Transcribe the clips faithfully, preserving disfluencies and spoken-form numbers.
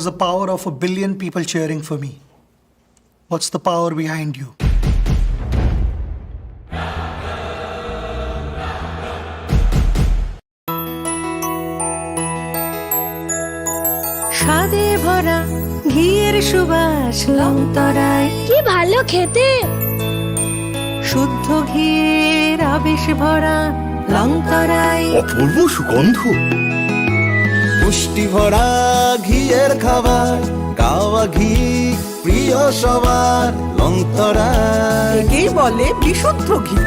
The power of a billion people cheering for me. What's the power behind you? স্বাদে ভরা ঘিয়ের সুবাস লং তরাই। কি ভালো খেতে। শুদ্ধ ঘিয়ের আবেশ ভরা লং তরাই। অপূর্ব সুগন্ধ। পুষ্টি ভরা ঘিয়ের খাবার, গাওয়া ঘি প্রিয় সবার, লং তরাই। একেই বলে বিশুদ্ধ ঘি।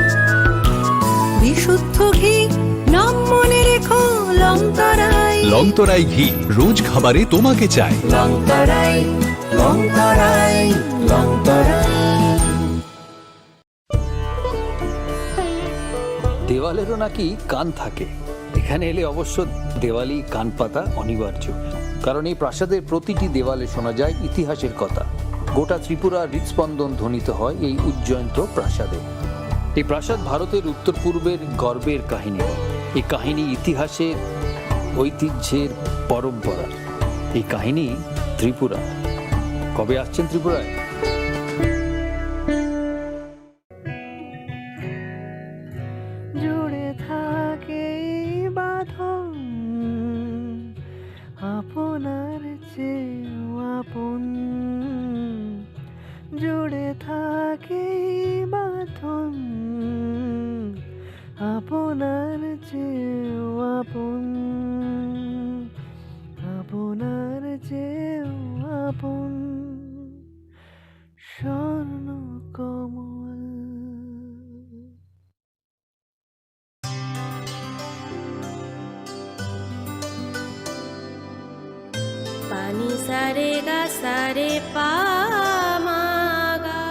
বিশুদ্ধ ঘি নাম মনে রেখো লং তরাই। লং তরাই ঘি রোজ খাবারে তোমাকে চাই। লং তরাই, লং তরাই, লং তরাই। দেওয়ালেরও নাকি কান থাকে। এখানে এলে অবশ্য দেওয়ালি কান পাতা অনিবার্য, কারণ এই প্রাসাদের প্রতিটি দেওয়ালে শোনা যায় ইতিহাসের কথা। গোটা ত্রিপুরার হৃদস্পন্দন ধ্বনিত হয় এই উজ্জয়ন্ত প্রাসাদে। এই প্রাসাদ ভারতের উত্তর পূর্বের গর্বের কাহিনী। এই কাহিনী ইতিহাসের, ঐতিহ্যের, পরম্পরার। এই কাহিনী ত্রিপুরা। কবে আসছেন ত্রিপুরায়? জুড়ে থাকে এই বাঁধন আপনার চেয়েও আপন। জুড়ে থাকে এই বাঁধন আপনার চেয়েও আপন, আপনার চেয়েও আপন। স্বর্ণকমল। পানি সারে গা সারে পা মা গা।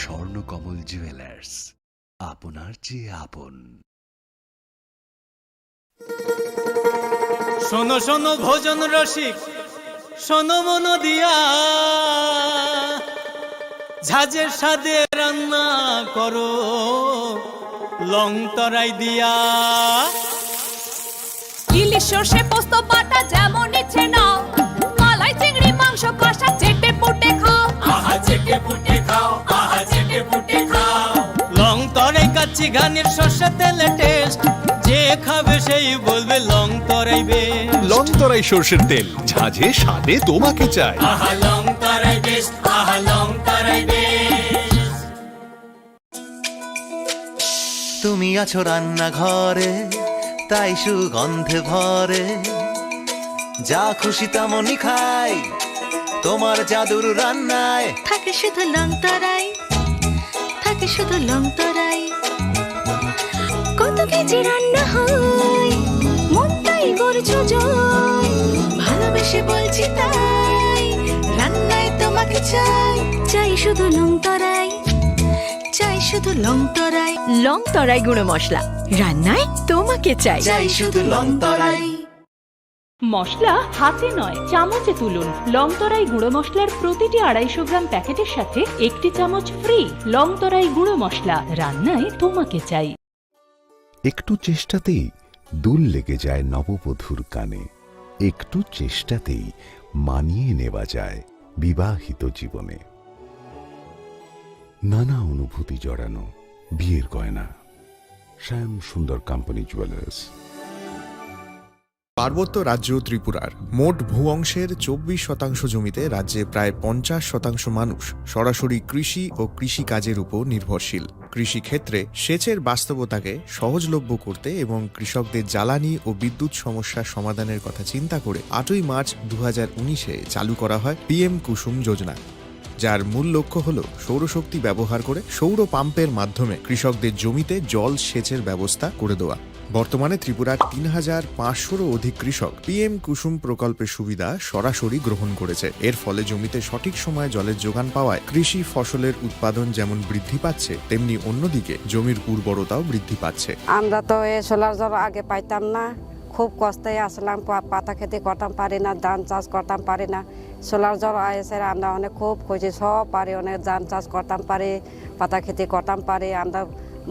স্বর্ণকমল জুয়েলার্স, আপনার চেয়ে আপন। শোনো শোনো ভোজন রসিক, শোনো মন দিয়া, ঝাঁঝের স্বাদে রান্না করো লং তরাই দিয়া। ইলিশ সর্ষে পোস্ত বাটা যেমন ইচ্ছে নাও, মালাই চিংড়ি মাংস কষা চেটে পুটে খাও। আহা চেটে পুটে খাও, আহা চেটে পুটে খাও। লং তরাই কাচ্চি ঘানির সর্ষে তেলে টেস্ট, যে খাবে সেই বলবে লং তরাই বেস্ট। লং তরাই সর্ষের তেল, ঝাঁঝে স্বাদে তোমাকে চাই। আহা লং তরাই বেস্ট, আহা লং তরাই বেস্ট। তুমি আছো রান্নাঘরে, তাই সুগন্ধে ভরে। যা খুশি তেমনই খাই, তোমার জাদুর রান্নায়। থাকে শুধু লং তরাই, থাকে শুধু লং তরাই। কত কেজি রান্না হয়, মনটাই করছো জয়। ভালোবেসে বলছি তাই, রান্নায় তোমাকে চাই। চাই শুধু লং তরাই, চাই শুধু লং তরাই। লং তরাই গুঁড়ো মশলা, রান্নায় তোমাকে চাই। চাই শুধু লং তরাই। মশলা হাতে নয়, চামচে তুলুন। লং তরাই গুঁড়ো মশলার প্রতিটি আড়াইশো গ্রাম প্যাকেটের সাথে একটি চামচ ফ্রি। লং তরাই গুঁড়ো মশলা, রান্নায় তোমাকে চাই। একটু চেষ্টাতেই দুল লেগে যায় নববধূর কানে। একটু চেষ্টাতেই মানিয়ে নেওয়া যায় বিবাহিত জীবনে। নানা অনুভূতি জড়ানো বিয়ের গয়না। শ্যাম সুন্দর কোম্পানি জুয়েলার্স। পার্বত্য রাজ্য ত্রিপুরার মোট ভূ অংশের চব্বিশ শতাংশ জমিতে রাজ্যে প্রায় পঞ্চাশ শতাংশ মানুষ সরাসরি কৃষি ও কৃষি কাজের উপর নির্ভরশীল। কৃষিক্ষেত্রে সেচের বাস্তবতাকে সহজলভ্য করতে এবং কৃষকদের জ্বালানি ও বিদ্যুৎ সমস্যা সমাধানের কথা চিন্তা করে আটই মার্চ দু হাজার উনিশে চালু করা হয় পিএম কুসুম যোজনা, যার মূল লক্ষ্য হল সৌরশক্তি ব্যবহার করে সৌর পাম্পের মাধ্যমে কৃষকদের জমিতে জল সেচের ব্যবস্থা করে দেওয়া। বর্তমানে ত্রিপুরার তিন হাজার পাঁচশোরও অধিক কৃষক পিএম কুসুম প্রকল্পের সুবিধা সরাসরি গ্রহণ করেছে। এর ফলে জমিতে সঠিক সময়ে জলের যোগান পাওয়ায় কৃষি ফসলের উৎপাদন যেমন বৃদ্ধি পাচ্ছে, তেমনি অন্যদিকে জমির উর্বরতাও বৃদ্ধি পাচ্ছে। আমরা তো এ সোলার জল আগে পাইতাম না, খুব কষ্টে আসলাম, পা-, পাতা খেতে করতাম পারি না, ধান চাষ করতাম পারি না। সোলার জল আইসে আমরা অনেক খুব খুশি, সব পারি, অনেক ধান চাষ করতাম পারি, পাতা খেতে করতাম পারি, আমরা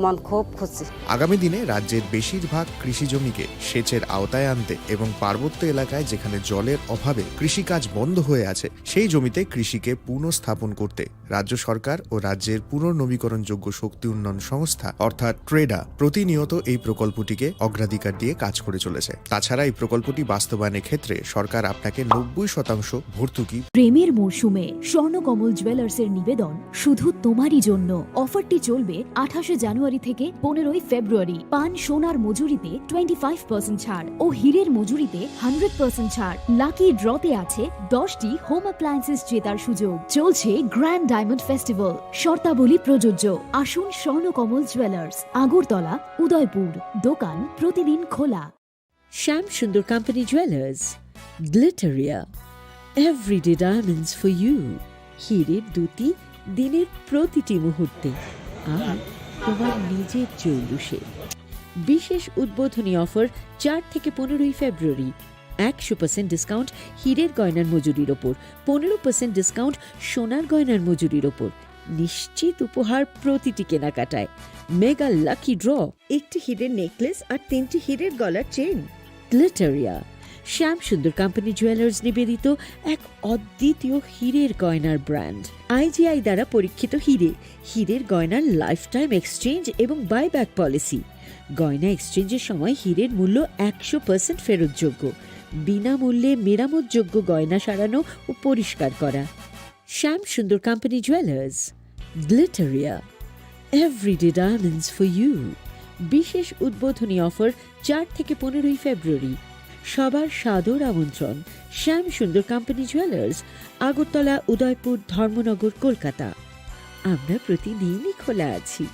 মন খুব খুশি। আগামী দিনে রাজ্যের বেশিরভাগ কৃষি জমিকে সেচের আওতায় আনতে এবং পার্বত্য এলাকায় যেখানে জলের অভাবে কৃষিকাজ বন্ধ হয়ে আছে, সেই জমিতে কৃষিকে পুনঃস্থাপন করতে রাজ্য সরকার ও রাজ্যের পুনর্নবীকরণযোগ্য শক্তি উন্নয়ন সংস্থা অর্থাৎ ট্রেডা প্রতিনিয়ত এই প্রকল্পটিকে অগ্রাধিকার দিয়ে কাজ করে চলেছে। তাছাড়া এই প্রকল্পটি বাস্তবায়নের ক্ষেত্রে সরকার আপনাকে নব্বই শতাংশ ভর্তুকি প্রেমের মরশুমে স্বর্ণকমল জুয়েলার্সের নিবেদন শুধু তোমারই জন্য। অফারটি চলবে আঠাশে জানুয়ারি থেকে পনেরোই ফেব্রুয়ারি। পান সোনার মজুরিতে টোয়েন্টি ফাইভ পার্সেন্ট ছাড় ও হীরের মজুরিতে হান্ড্রেড পার্সেন্ট ছাড়। লাকি ড্রতে আছে দশটি হোম অ্যাপ্লায়েন্সেস জেতার সুযোগ। চলছে গ্র্যান্ড ডায়মন্ড ফেস্টিভ্যাল। শর্তাবলী প্রযোজ্য। আসুন স্বর্ণকমল জুয়েলার্স, আগরতলা, উদয়পুর। দোকান প্রতিদিন খোলা। Shyam Sundar company jewellers, Glitteria, everyday diamonds for you. হীরের দ্যুতি দিনের প্রতিটি মুহূর্তে আর তোমার নিজের জৌলুসে। বিশেষ উদ্বোধনী অফার চার থেকে পনেরোই ফেব্রুয়ারি। একশো পার্সেন্ট ডিসকাউন্ট হীরের গয়নার মজুরির ওপর, পনেরো পার্সেন্ট ডিসকাউন্ট সোনার গয়নার মজুরির ওপর। নিশ্চিত উপহার প্রতিটি কেনাকাটায়। মেগা লাকি ড্র, একটি হীরের নেকলেস আর তিনটি হীরের গলার চেইন। গ্লিটারিয়া, শ্যাম সুন্দর কোম্পানি জুয়েলার্স নিবেদিত এক অদ্বিতীয় হীরের গয়নার ব্র্যান্ড। আইজিআই দ্বারা পরীক্ষিত হীরে, হীরের গয়নার লাইফ টাইম এক্সচেঞ্জ এবং বাইব্যাক পলিসি। গয়না এক্সচেঞ্জের সময় হীরের মূল্য একশো পার্সেন্ট ফেরতযোগ্য। বিনামূল্যে মেরামতযোগ্য গয়না সারানো ও পরিষ্কার করা। Shyam Sundar company jewellers, Glitteria, everyday diamonds for you. বিশেষ উদ্বোধনী অফার চার থেকে পনেরোই ফেব্রুয়ারি। সবার সাদর আমন্ত্রণ শ্যাম সুন্দর কোম্পানি জুয়েলার্স, আগরতলা, উদয়পুর, ধর্মনগর, কলকাতা। আমরা প্রতিদিনই খোলা আছি।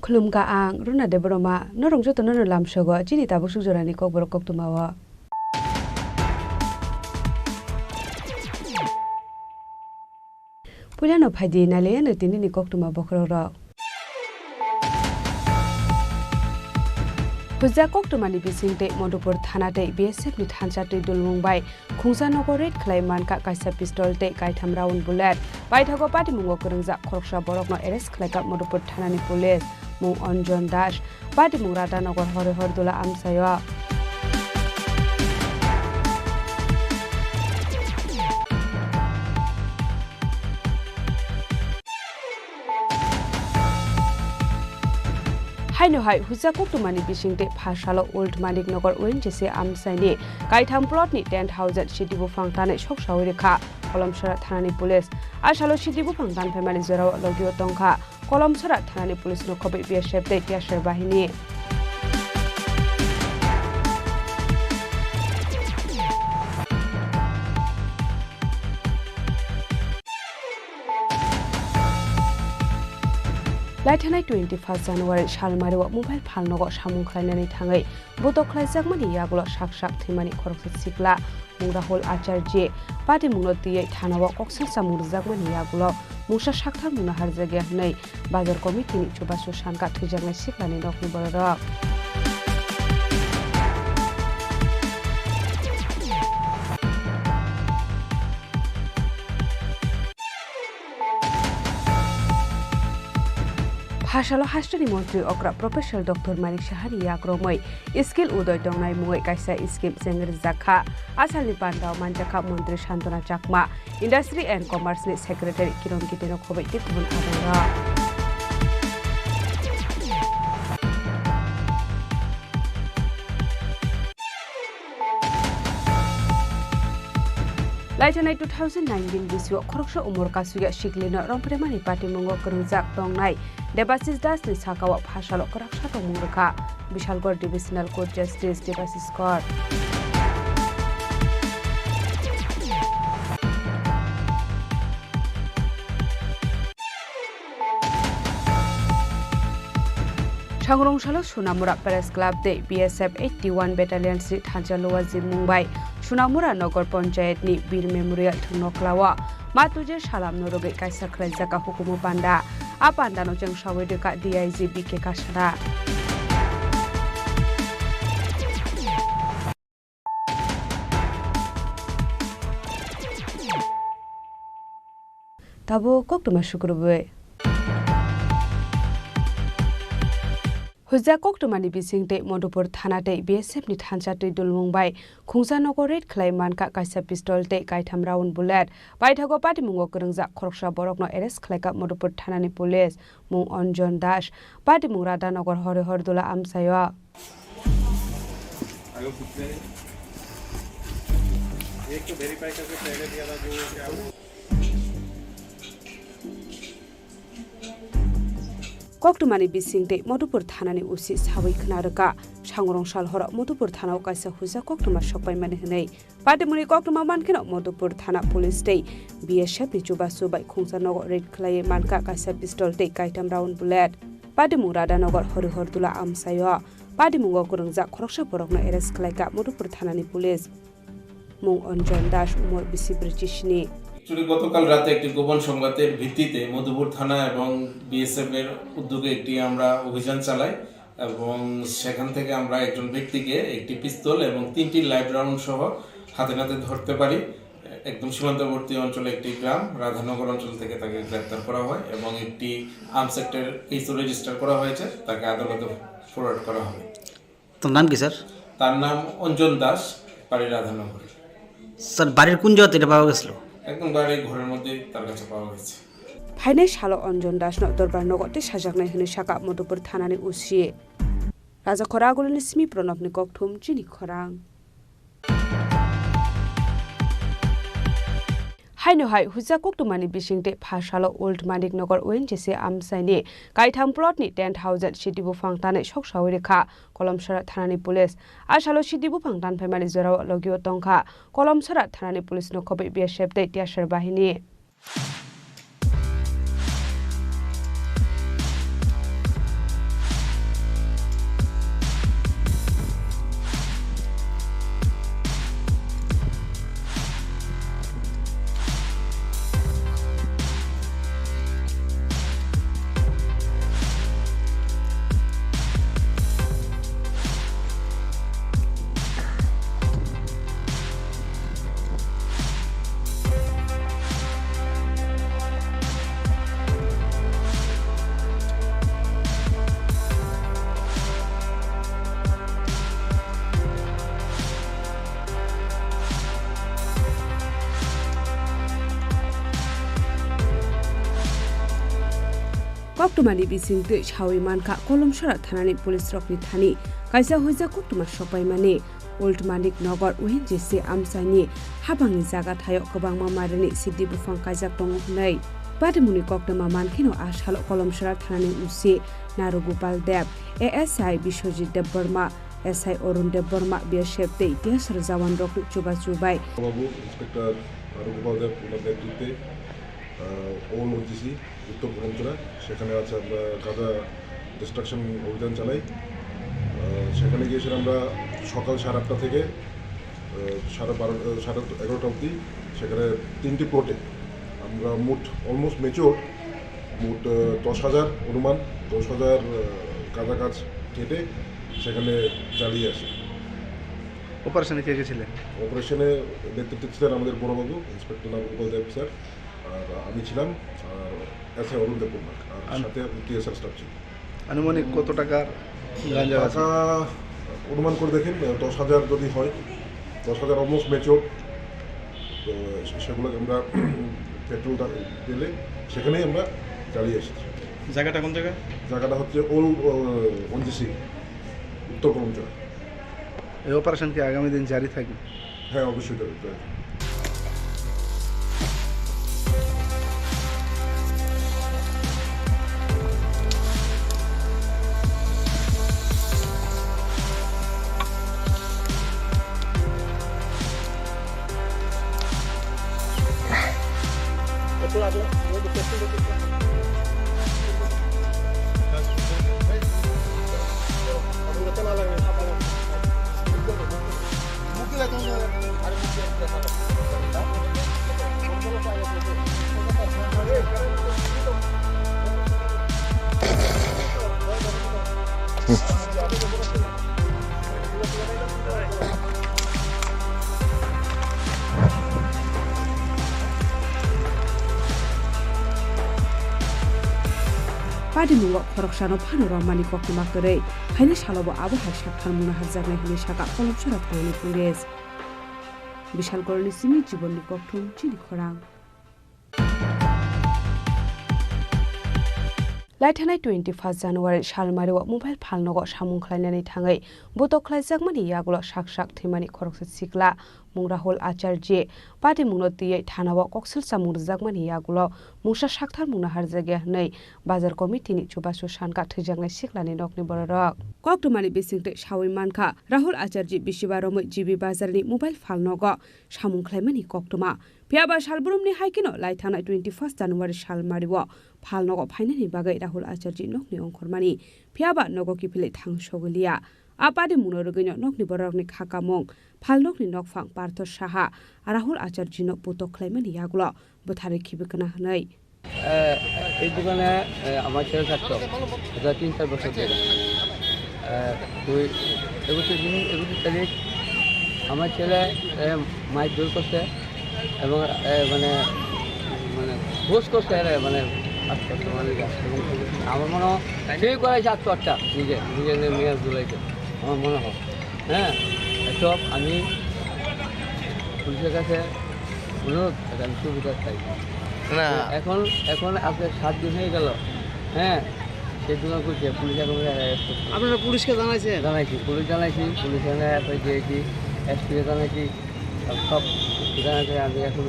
Khulumkha ang Runa Debbarma, norok jotono no lamsogo chini tabuk suk jorani kokborok koktwmao. Puilano phaidi nailaiyano tinini koktwma bokhorokrok. Hujak koktwmani bising tei Madhupur thana tei B S F ni thansa twi dulmung bai Khungsa nogo raid khlai mankha kaisa pistol tei kaitham round bullet. Paithago patimungo kwrwngjak khoroksa borokno arrest khlaikha Madhupur thanani police, mung Anjan Das. Patimung Radhanagar Horihor Dula amchaio. Haino hai hujak koktwmani bisingtwi pha salo Old Manik Nagar O N G C amchaini kaitham plot ni tent house city buphang tanwi soksawi rwkha Kolomsora thanani police. A salo city buphang tanphaimani jorao logio tongkha Kolomsora thanani police no khobwi B S F tei T S R bahini. Laithanai twenty first January salmario mobile phalnogo samung khlainani thangwi botok khlaijakmani yagulo sak sak thwimani khoroksa sikla mung Rahul Acharjee patimungno twiwi thanao koksilsa mung rwjakmani yagulo mungsa sakthar mungno harjakya hwnwi bazar committee-ni chubachu sankha thwijaknai siklani nokni bororok. Phasalo hasteni montri okra Professor Doctor Manik Sahani yakromwi Skill Udoy tongnai mungwi kaisa scheme chengrijak kha. A salni pandao manjakha montri Santona Chakma, Industry and Commerce ni Secretary Kiron Giteno khoboi tei kubun adongrok. Laithanai two thousand nineteen bisio khoroksa umor kasugya siklino romphemani patimungo kwrwngjak tongnai Debashis Das ni sakao phasalo kwraksa tongmung rwkha Bishalgarh Divisional Court Justice Debashis Kar. Sangrong salo Sonamura Press Club tei B S F eighty one Battalion ni thansa luwa jimung bai Sonamura Nogor Panchayat ni Bir Memorial thwngno kwlao ma tuje salam no rwgwi kaisa khlaijak hukumu panda. A panda no chwng sawi rwkha D I G B K Kasara. Tabuk koktwma sukrubwi. Hujak koktwmani bising tei Madhupur thana tei B S F ni thansa twi dulmung bai khungsa nogo raid khlai mankha kaisa pistol tei kaitham round bullet. Paithago patimungo kwrwngjak khoroksa borokno arrest khlaikha Madhupur thanani police, mung Anjan Das. Patimung Radhanogor Horihor Dula amchaio. आगे पूछते हैं। एक तो वेरीफाई करके पहले दिया था जो क्या वो Koktwmani bising tei Madhupur thanani O C sawi khna rwkha, Sangrong sal horo Madhupur thanao kaisa hujak koktwma sokpaimani hwnwi. Patimungni koktwma mankheno Madhupur thana police tei B S F ni chubachu bai khungsa nogo raid khlaiwi mankha kaisa pistol tei kaitham round bullet. Patimung Radhanagar Horihor Dula amchaio. Patimungo kwrwngjak khoroksa borokno arrest khlaikha Madhupur thanani police. Mung Anjan Das, umor bisi brwi sini. Actually, গতকাল রাতে একটি গোপন সংবাদের ভিত্তিতে মধুপুর থানা এবং বিএসএফ এর উদ্যোগে একটি আমরা অভিযান চালাই এবং সেখান থেকে আমরা একজন ব্যক্তিকে একটি পিস্তল এবং তিনটি লাইভ রাউন্ড সহ হাতে নাতে ধরতে পারি। একদম সীমান্তবর্তী অঞ্চলে একটি গ্রাম রাধানগর অঞ্চল থেকে তাকে গ্রেপ্তার করা হয় এবং একটি আর্মস অ্যাক্টের কেসও রেজিস্টার করা হয়েছে, তাকে আদালতে ফরওয়ার্ড করা হবে। তার নাম কি, স্যার? তার নাম অঞ্জন দাস, বাড়ি রাধানগর। স্যার, বাড়ির কোন জায়গাতে এটা পাওয়া গেছিল? একদম বাড়ির ঘরের মধ্যেই তার কাছে পাওয়া গেছে। Phainai salo Anjan Das no dorbar nogo tei sajaknai hwnwi sakha Madhupur thanani O C. Raja Khoragulini simi Pranabni kokthum chini khorang. Haino hai hujak koktwmani bising tei pha salo Old Manik Nagar O N G C amchaini kaitham plot ni ten thousand sidi buphang tanwi sok sawi rwkha Kolomsora thanani police. A salo sidi buphang tanphaimani jorao logio tongkha Kolomsora thanani police no khobwi B S F tei T S R bahini. Koktwmani bisingtwi sawi mankha, Kolomsora thanani police rokni thani kaisa huijak koktwma sokpaimani. Old Manik Nagar O N G C amchaini habangni jaga thaio kwbangma marini sidi buphang kaijak tongo hwnwi. Patimungni koktwma mankheno a salo Kolomsora thanani O C Narugopal Deb, A S I Biswajit Debbarma, S I Arun Debbarma, B S F tei T S R jawan rokni chubachu bai. বাবু ইন্সপেক্টর রঘুপাল দেব ওনার নেতৃত্বে, আহ, আহ, old ONGC উত্তর কলমচড়া, সেখানে আছে আমরা গাঁজা ডিস্ট্রাকশন অভিযান চালাই। আহ, সেখানে গিয়েছিলাম আমরা সকাল সাড়ে আটটা থেকে, আহ, সাড়ে বারো, আহ, সাড়ে এগারোটা অবধি। সেখানে তিনটি প্লটে আমরা মোট অলমোস্ট ম্যাচিওর মোট, আহ, দশ হাজার অনুমান, দশ হাজার, আহ, গাঁজা গাছ কেটে সেখানে জ্বালিয়ে আসি। অপারেশনে কে কে ছিলেন? অপারেশনে নেতৃত্বে ছিলেন আমাদের বড়বাবু, ইন্সপেক্টর নাগগোপাল দেব স্যার, আর আমি ছিলাম, আর এসআই অরুণ দেববর্মা, আর আন- সাথে টিএসআর স্টাফ ছিল। আনুমানিক কত টাকার গাঁজা আছে? টাকা অনুমান করে দেখেন, দশ হাজার যদি হয়, দশ হাজার অলমোস্ট ম্যাচিওর, তো সে-, সেগুলো আমরা পেট্রোলটা পেলে সেখানেই আমরা চালিয়ে এসেছি। জায়গাটা কোন জায়গা? জায়গাটা হচ্ছে ওল্ড, আহ, ওএনজিসি, উত্তর কলমচড়া। এই অপারেশন কি আগামী দিন জারি থাকবে? হ্যাঁ, অবশ্যই জারি থাকবে। Padimungo khoroksano phano romani koktwma kwrwi, phaini salobo abo hai sakthar mungna harjaknai hwnwi sakha Kolomsora thanani police. Bishalkorni simi Jibonni Kokthum, chini khorang. Laithanai twenty first January salmario mobile phalnogo samung khlainani thangwi butok khlaijakmani yagulo sak sak thwimani khoroksa sikla mung Rahul Acharjee patimungno twiwi thanao koksil chamung rwjakmani yagulo mungsa sakthar mungno harjakya hwnwi bazar committee-ni chubachu sankha thwijaknai siklani nokni bororok. Koktwmani bisingtwi sawi mankha, Rahul Acharjee bisiba romwi G B bazarni mobile phalnogo samung khlaimani koktwma. Phiyaba salbrumni hai kheno laithangnai twenty first January salmario phalnogo phainani bagwi Rahul Acharjee nokni ongkhormani, phiyaba nogo kiphilwi thang sogwi liya. A patimungno rwgwino nokni bororokni kha kamung, phalnokni nokphang Partho Saha, Rahul Acharjeeno putok khlaimani yagulo bwtharwi khibi kwna hwnwi. এ, এই দোকানে, এ, আমার ছেলে থাকতো, এটা তিন চার বছর ধরে। এ, দুই, একত্রিশ দিন, একত্রিশ তারিখ আমার ছেলে, এ, মারধর করছে এবং, এ, মানে, মানে, ফোর্স করছে এরা, মানে, আত্মহত্যা, মানে, এবং আমার মনে হয় সেই করাইছে আত্মহত্যা নিজে, নিজে নিজে মেয়ের দুলাইকে, আমার মনে হয়। হ্যাঁ, এসব আমি পুলিশের কাছে অনুরোধ, এটা আমি সুবিধা চাই। না। এখন, এখন আজকে সাত দিন হয়ে গেল, হ্যাঁ, সেই দোকান খুলছে, পুলিশ এখন অ্যারেস্ট করছে। আপনারা পুলিশকে জানাইছেন? জানাইছি, পুলিশ জানাইছি, পুলিশ এখানে এসপি দিয়েছি, এসপি জানাইছি, সব জানাইছি, আমি এখন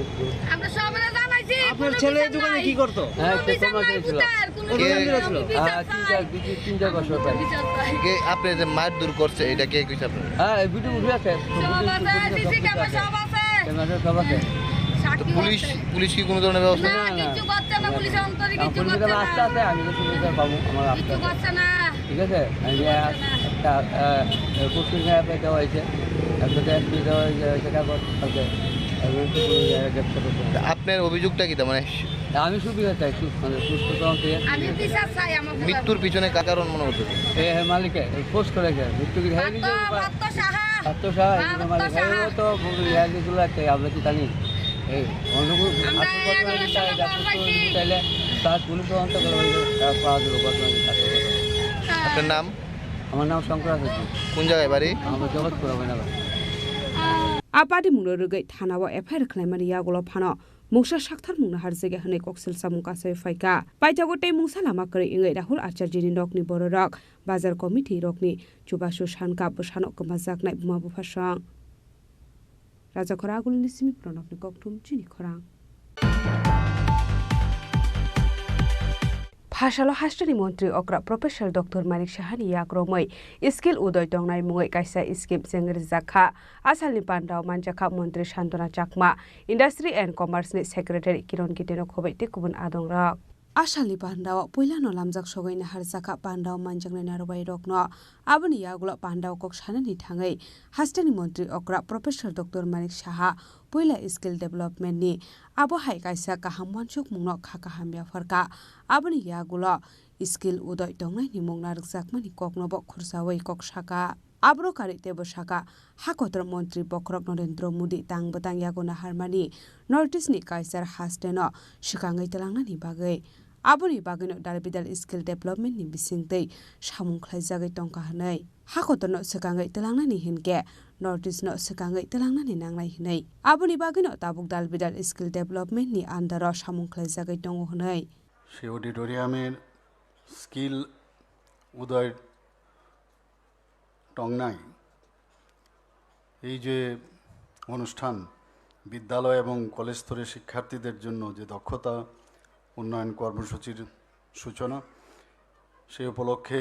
আমরা সবাই জানাইছি, আপনার কোনো ছেলে এই বিচার দোকানে নাই। কি করতো? হ্যাঁ, কোনো সে বিচার কর্মচারী নাই, ছিল। পুতার, কোনো কে? বিচার নাই, বিচার হ্যাঁ, তিন চার, চাই। দুই তিন চার বছর প্রায়। বিচার চাই। কে আপনার যে মারধর করছে, এটা কে কইছে আপনার? হ্যাঁ, এই ভিডিও উঠে আছে। সব আছে, সিসি ক্যামেরা সব আছে। ক্যামেরা সব আছে। সাক্ষী তো পুলিশ, আছে। পুলিশ কি কোনো ধরনের ব্যবস্থা না, নেয়? না, না। কিচ্ছু করছে না, পুলিশ অন্তরে আমার কিচ্ছু পুলিশের করছে না। রাস্তা আছে, আমি তো পুলিশের বাবু, আমার রাস্তা কিচ্ছু আছে। করছে না। ঠিক আছে? আমি কিচ্ছু করছে না। একটা, আহ, কোশ্চেন পেপার দেওয়া হয়েছে, একটা এসপি দেওয়া হয়েছে, সেটা করতে হবে। আমি একটু, আহ, গ্রেপ্তার করতে হবে। তা আপনার অভিযোগটা কি? তার মানে আমি সুবিধা চাই, সু-, মানে সুস্থ তদন্ত। আমি বিচার চাই আমার পুতার। মৃত্যুর পিছনে কার কারণ মনে হচ্ছে? এ, এ, মালিকে, এ, ফোর্স করে গেছে। মৃত্যু কি, হ্যাঁ, পার্থ, নিজের উপর। পার্থ সাহা। পার্থ সাহা, হ্যাঁ, এগুলো পার্থ মালিক। সাহা। এগুলো তো বলবো, ইয়া, যেগুলো আছে, আমরা কি জানি? এই, অন্য কোনো আমরা আত্মঘাতী এখন হলে তাই সুযোগ ডাক্তার পাইছি। চাইলে তার পুলিশ তদন্ত করে, ওই যে তার পাওয়া যাবে, ঘটনা কি তাকে বলবো। হ্যাঁ। আপনার নাম? আমার নাম শঙ্কর আচার্য। কোন জায়গায় বাড়ি? আমার জগৎপুর হবে না। A patimungno rwgwi thanao F I R khlaimani yagulo phano mungsa sakthar mungno harjakya hwnwi koksil chamung kasawi phaikha. Paithago tei mungsa lama kwrwi wngwi Rahul Acharjini nokni bororok, bazar committee rokni chubachu sankha bwsano kwmajaknai buma bupha song. Rajakhora Agulini simi Pranabni kokthum chini khorang. Phasalo hasteni montri okra Professor Doctor Manik Sahani yakromwi Skill Udoy tongnai mungwi kaisa scheme chengrijak kha. Asalni pandao manjakha montri Santona Chakma, Industry and Commerce ni Secretary Kiron Giteno khoboi tei kubun adongrok. Asalni pandao puilano lamjak sogwi naharjakha pandao manjaknai narwai rokno. Aboni yagulo pandao kok sanani thangwi hasteni montri okra Professor Doctor Manik Saha puila skill development ni abo hai kaisa kaham wansukmungno kha kaham yapharkha. Aboni yagulo Skill Udoy tongnaini mung narwkjakmani koknobo khursawi kok saka. Abro karwi teibo saka, ha kotor montri bokhorok Narendra Modi tang bwtang yago naharmani North East ni kaichar hasteno swkangwi twlangnani bagwi. Aboni bagwino dal bidal skill development ni bisingtwi samung khlaijagwi tongkha hwnwi. Ha kotorno swkangwi twlangnani hinkhe North East no swkangwi twlangnani nangnai hwnwi. Aboni bagwino tabuk dal bidal skill development ni under o samung khlaijagwi tongo hwnwi. সেই অডিটোরিয়ামের স্কিল উদয় টংনাই এই যে অনুষ্ঠান, বিদ্যালয় এবং কলেজ স্তরের শিক্ষার্থীদের জন্য যে দক্ষতা উন্নয়ন কর্মসূচির সূচনা, সেই উপলক্ষে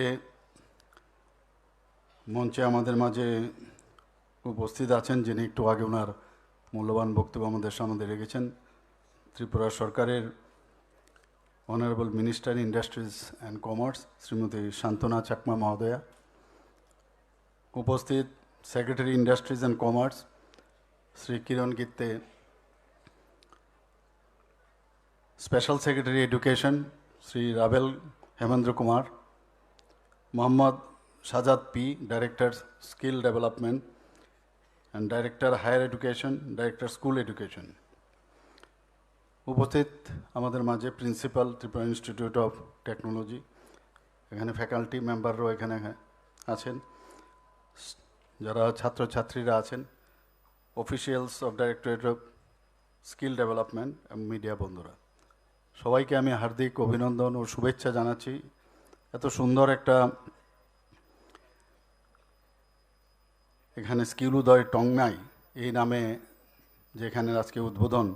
মঞ্চে আমাদের মাঝে উপস্থিত আছেন, যিনি একটু আগে ওনার মূল্যবান বক্তব্য আমাদের সামনে রেখেছেন, ত্রিপুরা সরকারের honourable minister industries and commerce Shrimati Shantana Chakma মহোদয়া, উপস্থিত secretary industries and commerce Shri Kiran Gitte, special secretary education Shri Ravel Hemendra Kumar, Mohammad Sajad P, director skill development and director higher education, director school education. উপস্থিত আমাদের মাঝে principal Tripura institute of technology, এখানে ফ্যাকাল্টি মেম্বাররাও এখানে আছেন, যারা ছাত্রছাত্রীরা আছেন, officials of directorate of skill development এবং মিডিয়া বন্ধুরা, সবাইকে আমি হার্দিক অভিনন্দন ও শুভেচ্ছা জানাচ্ছি। এত সুন্দর একটা এখানে স্কিল উদয় টংনাই এই নামে যেখানে আজকে উদ্বোধন,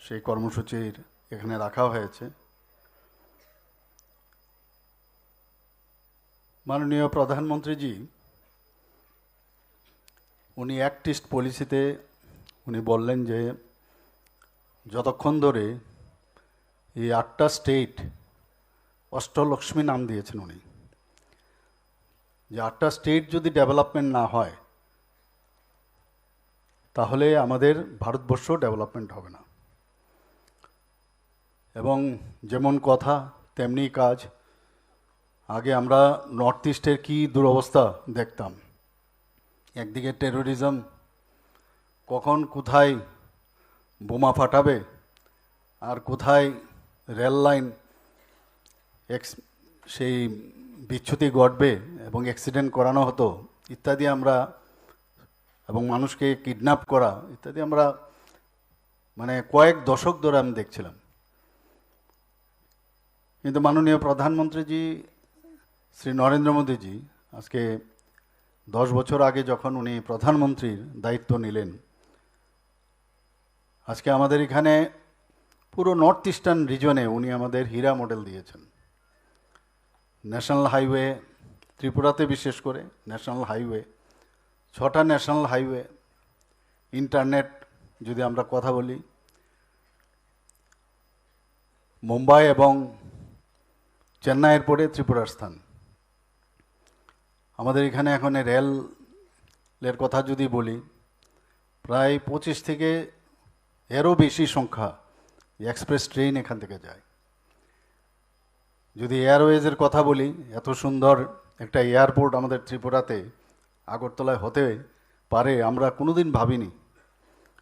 সেই কর্মসূচির এখানে রাখা হয়েছে। মাননীয় প্রধানমন্ত্রীজি উনি অ্যাক্ট ইস্ট পলিসিতে উনি বললেন যে যতক্ষণ ধরে এই আটটা স্টেট, অষ্টলক্ষ্মী নাম দিয়েছেন উনি, যে আটটা স্টেট যদি ডেভেলপমেন্ট না হয়, তাহলে আমাদের ভারতবর্ষ ডেভেলপমেন্ট হবে না। এবং যেমন কথা তেমনি কাজ। আগে আমরা নর্থ ইস্টের কী দুরবস্থা দেখতাম, একদিকে টেরোরিজম, কখন কোথায় বোমা ফাটাবে আর কোথায় রেল লাইন এক্স-, সেই বিচ্যুতি ঘটবে এবং অ্যাক্সিডেন্ট করানো হতো ইত্যাদি আমরা, এবং মানুষকে কিডন্যাপ করা ইত্যাদি আমরা মানে কয়েক দশক ধরে আমি দেখছিলাম। কিন্তু মাননীয় প্রধানমন্ত্রীজি শ্রী নরেন্দ্র মোদীজি আজকে দশ বছর আগে যখন উনি প্রধানমন্ত্রীর দায়িত্ব নিলেন, আজকে আমাদের এখানে পুরো নর্থ ইস্টার্ন রিজনে উনি আমাদের হীরা মডেল দিয়েছেন। ন্যাশনাল হাইওয়ে, ত্রিপুরাতে বিশেষ করে ন্যাশনাল হাইওয়ে, ছটা ন্যাশনাল হাইওয়ে, ইন্টারনেট যদি আমরা কথা বলি, মুম্বাই এবং চেন্নাইয়ের পরে ত্রিপুরার স্থান। আমাদের এখানে এখন রেলের কথা যদি বলি, প্রায় পঁচিশ থেকে এরও বেশি সংখ্যা এক্সপ্রেস ট্রেন এখান থেকে যায়। যদি এয়ারওয়েজের কথা বলি, এত সুন্দর একটা এয়ারপোর্ট আমাদের ত্রিপুরাতে, আগরতলায় হতে পারে, আমরা কোনোদিন ভাবিনি।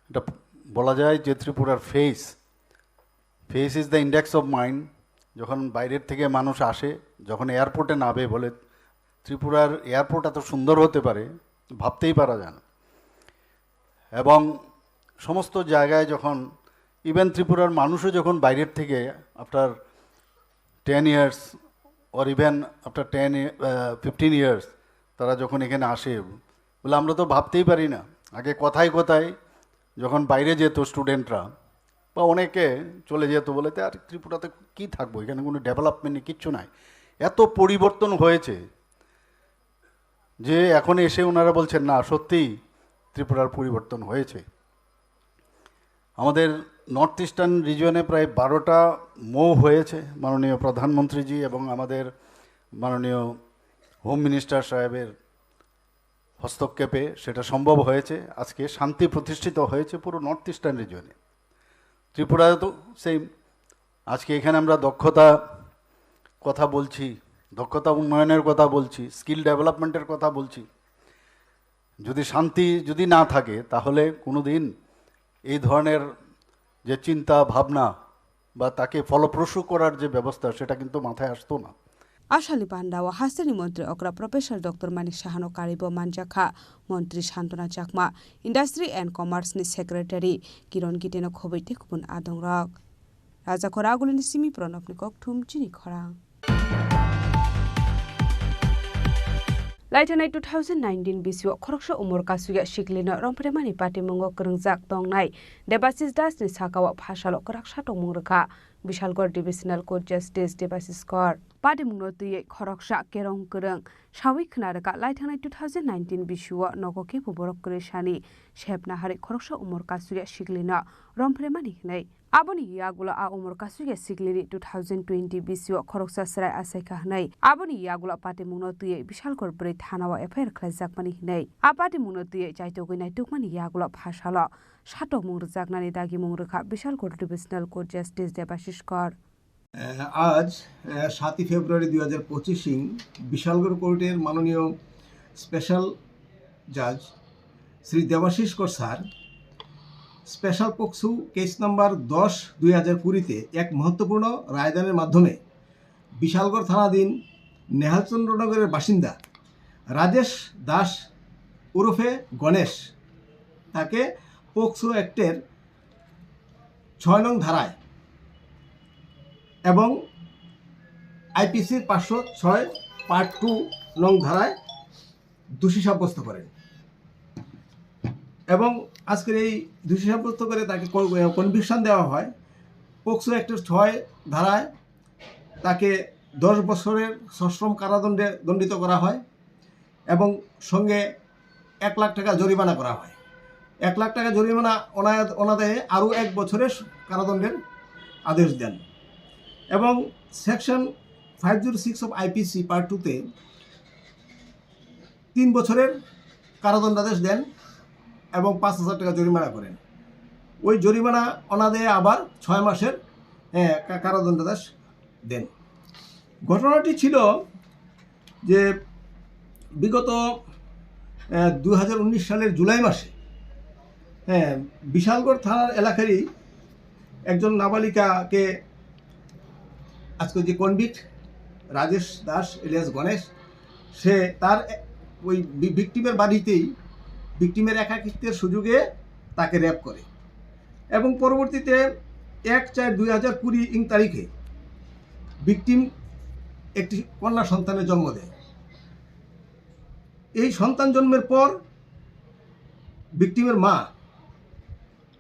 এটা বলা যায় যে ত্রিপুরার face, face is the index of mind. যখন বাইরের থেকে মানুষ আসে, যখন এয়ারপোর্টে নামে, বলে, "ত্রিপুরার এয়ারপোর্ট এত সুন্দর হতে পারে, ভাবতেই পারা যায় না।" এবং সমস্ত জায়গায় যখন, ইভেন ত্রিপুরার মানুষও যখন বাইরের থেকে after ten years or even after ten, fifteen years তারা যখন এখানে আসে, বলে, আমরা তো ভাবতেই পারি না। আগে কথায় কথায় যখন বাইরে যেত স্টুডেন্টরা, বা অনেকে চলে যেত, বলে, "তে আর ত্রিপুরাতে কি থাকবো, এখানে কোনো ডেভেলপমেন্ট নেই, কিচ্ছু নাই।" এত পরিবর্তন হয়েছে যে এখন এসে ওনারা বলছেন, "না, সত্যিই ত্রিপুরার পরিবর্তন হয়েছে।" আমাদের নর্থ ইস্টার্ন রিজিয়নে প্রায় বারোটা মৌ হয়েছে মাননীয় প্রধানমন্ত্রীজি এবং আমাদের মাননীয় হোম মিনিস্টার সাহেবের হস্তক্ষেপে সেটা সম্ভব হয়েছে। আজকে শান্তি প্রতিষ্ঠিত হয়েছে পুরো নর্থ ইস্টার্ন রিজিয়নে। ত্রিপুরায় তো সেম। আজকে এখানে আমরা দক্ষতা কথা বলছি, দক্ষতা উন্নয়নের কথা বলছি, স্কিল ডেভেলপমেন্টের কথা বলছি। যদি শান্তি যদি না থাকে, তাহলে কোনোদিন এই ধরনের যে চিন্তা ভাবনা বা তাকে ফলপ্রসূ করার যে ব্যবস্থা, সেটা কিন্তু মাথায় আসতো না। Asali bandao hasteni montri okra Professor Doctor Manik Sahano karibo manjakha, montri Santona Chakma, Industry and Commerce ni Secretary Kiron Giteno khobwi tei kubun adongrok. Raja Khora Agulini simi Pranabni kokthum chini khorang. Laithanai two thousand nineteen bisio khoroksa umor kasugya siklino romphemani patimungo kwrwngjak tongnai Debasis Das ni sakao phasalo kwraksa tongmung rwkha Bishalgarh Divisional Court Justice Debasis Kar. Patimungno twiwi khoroksa kerong kwrwng sawi khna rwkha laithanai two thousand nineteen bisio nogo kebo borok kwrwi sani sep naharwi khoroksa umor kasugya siklino romphemani hwnwi. Aboni yagulo a umor kasugya siklini two thousand twenty bisio khoroksa chwrai achaikha hwnwi. Aboni yagulo patimungno twiwi Bishalgarh bwrwi thanao F I R khlaijakmani hwnwi. A patimungno twiwi chaitogwi naitukmani yagulo phasalo satokmung rwjaknani dagimung rwkha Bishalgarh Divisional Court Justice Debasis Kar. আহ, আজ আহ, সাতই ফেব্রুয়ারি দুই হাজার পঁচিশ ইং বিশালগড় কোর্টের মাননীয় স্পেশাল জাজ শ্রী দেবাশিস কর sir special POCSO case number দশ দুই হাজার কুড়িতে এক মহত্বপূর্ণ রায়দানের মাধ্যমে বিশালগড় থানাধীন নেহালচন্দ্রনগরের বাসিন্দা রাজেশ দাস ওরফে গণেশ তাকে পক্সো অ্যাক্টের ছয় নং ধারায় এবং আইপিসির পাঁচশো ছয় পার্ট টু নং ধারায় দোষী সাব্যস্ত করেন এবং আজকের এই দোষী সাব্যস্ত করে তাকে কনভিকশন দেওয়া হয়। পক্সো অ্যাক্টের ছয় ধারায় তাকে দশ বছরের সশ্রম কারাদণ্ডে দণ্ডিত করা হয় এবং সঙ্গে এক লাখ টাকা জরিমানা করা হয়। এক লাখ টাকা জরিমানা অনায়-, অনাদায়ে আরও এক বছরের কারাদণ্ডের আদেশ দেন এবং section five zero six of IPC part টুতে তিন বছরের কারাদণ্ডাদেশ দেন এবং পাঁচ হাজার টাকা জরিমানা করেন। ওই জরিমানা অনাদায়ে আবার ছয় মাসের, এ, কা-, কারাদণ্ডাদেশ দেন। ঘটনাটি ছিল যে বিগত, এ, দুই হাজার উনিশ সালের জুলাই মাসে, হ্যাঁ, বিশালগড় থানার এলাকারই একজন নাবালিকাকে আজকে যে কনভিক্ট রাজেশ দাস এলিয়াস গণেশ, সে তার এ-, ওই ভি-, ভিকটিমের বাড়িতেই ভিকটিমের একাকিত্বের সুযোগে তাকে রেপ করে এবং পরবর্তীতে এক চার দুই হাজার কুড়ি ইং তারিখে ভিকটিম একটি কন্যা সন্তানের জন্ম দেয়। এই সন্তান জন্মের পর ভিকটিমের মা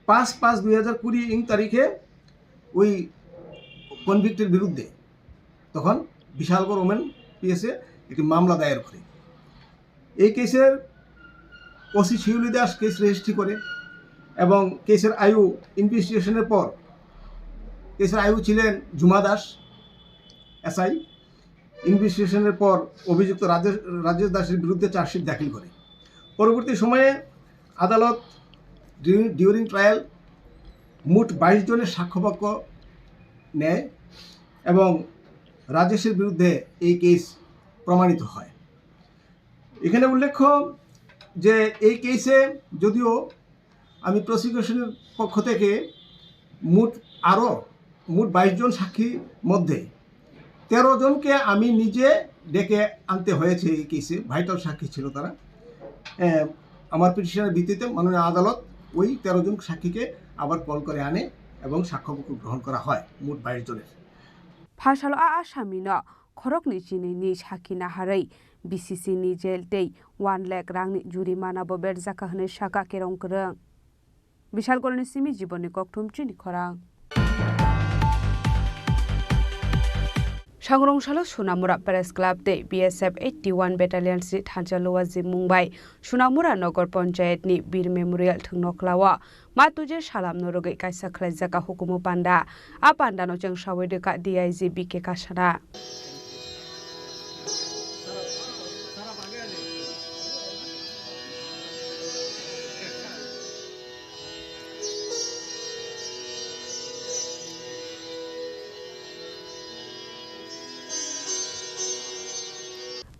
পাঁচ পাঁচ দুই হাজার কুড়ি ইং তারিখে ওই কনভিক্টের বিরুদ্ধে তখন বিশালগড় ওমেন পিএসএ একটি মামলা দায়ের করে। এই কেসের ওসি শিউলি দাস কেস রেজিস্ট্রি করে এবং কেসের আইও ইনভেস্টিগেশনের পর কেসের আইও ছিলেন জুমা দাস এসআই। ইনভেস্টিগেশনের পর অভিযুক্ত রাজেশ, রাজেশ দাসের বিরুদ্ধে চার্জশিট দাখিল করে। পরবর্তী সময়ে আদালত ডিউ-, ডিউরিং ট্রায়াল মোট বাইশ জনের সাক্ষ্যবাক্য নেয় এবং রাজেশের বিরুদ্ধে এই কেস প্রমাণিত হয়। এখানে উল্লেখ্য যে এই কেসে যদিও আমি প্রসিকিউশনের পক্ষ থেকে মোট আরও মোট বাইশ জন সাক্ষীর মধ্যে তেরো জনকে আমি নিজে ডেকে আনতে হয়েছে এই কেসে, ভাইটাল সাক্ষী ছিল তারা। এ, আমার পিটিশনের ভিত্তিতে মাননীয় আদালত ওই তেরো জন সাক্ষীকে আবার কল করে আনে এবং সাক্ষ্যবাক্য গ্রহণ করা হয় মোট বাইশ জনের। Phasalo a asamino khoroknwi chinwi ni sakhi naharwi B C C ni jail tei one lakh rangni jurimana bo berjakha hwnwi sakha kerong kwrwng. Bishalkolni simi Jibonni Kokthum chini khorang. Sangrong salo Sonamura Press Club tei B S F eighty-one Battalion ni thansa Luwaji Mumbai Sonamura Nagar Panchayat ni Bir Memorial thwngno khlao ma tuje salam no rwgwi kaisa khlaijak hukumu panda. A panda no chwng sawi rwkha D I G B K Kasana.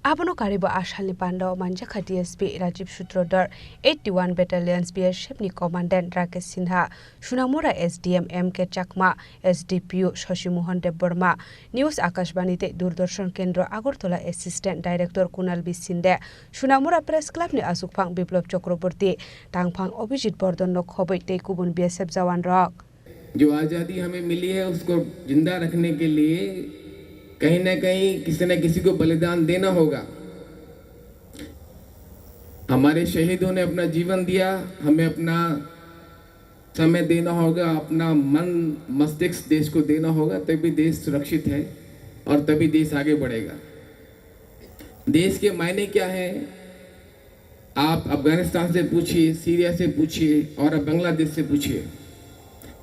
Abono karibo asalni pandao manjakha D S P Rajiv Sutradhar, eighty-one Battalions B S F ni Commandant Rakesh Sinha, Sonamura S D M M K Chakma, S D P O Shashi Mohan Debbarma, News Akashbani tei Doordarshan Kendro Agartala Assistant Director Kunal B Shinde, Sonamura Press Club ni asukphang Biplab Chakraborty, tangphang Abhijit Bardhan no khobwi tei kubun B S F jawan rok. जो आज़ादी हमें मिली है, उसको जिंदा रखने के लिए कहीं ना कहीं किसी न किसी को बलिदान देना होगा। हमारे शहीदों ने अपना जीवन दिया, हमें अपना समय देना होगा, अपना मन मस्तिष्क देश को देना होगा, तभी देश सुरक्षित है और तभी देश आगे बढ़ेगा। देश के मायने क्या है? आप अफगानिस्तान से पूछिए, सीरिया से पूछिए और अब बांग्लादेश से पूछिए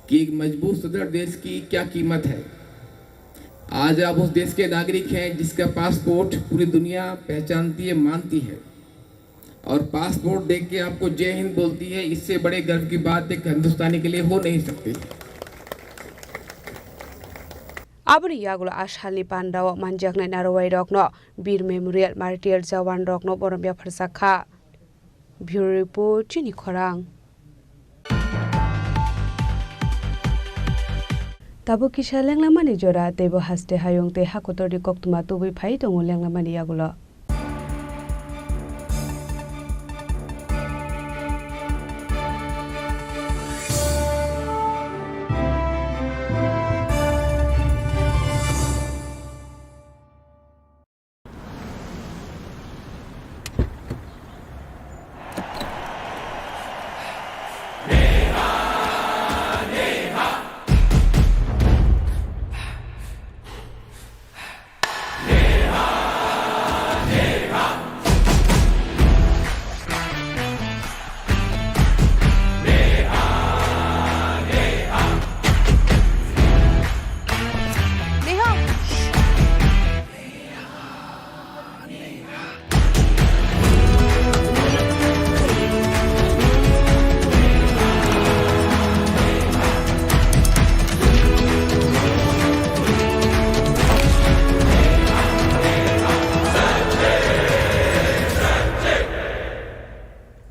कि एक मजबूत सुदृढ़ देश की क्या कीमत है। आज आप उस देश के नागरिक हैं जिसका पासपोर्ट पूरी दुनिया पहचानती है, मानती है, और पासपोर्ट देख के आपको जय हिंद बोलती है। इससे बड़े गर्व की बात एक हिंदुस्तानी के लिए हो नहीं सकती। Aboni yagulo a salni pandao manjaknai narwai rokno Bir Memorial Martyr Jawan rokno borom yapharjak kha. Bureau Report, chini khorang. Tabuk kisa lenglamani jora, teibo haste hayung tei hakotorni koktwma tubui phai tongo lenglamani yagulo.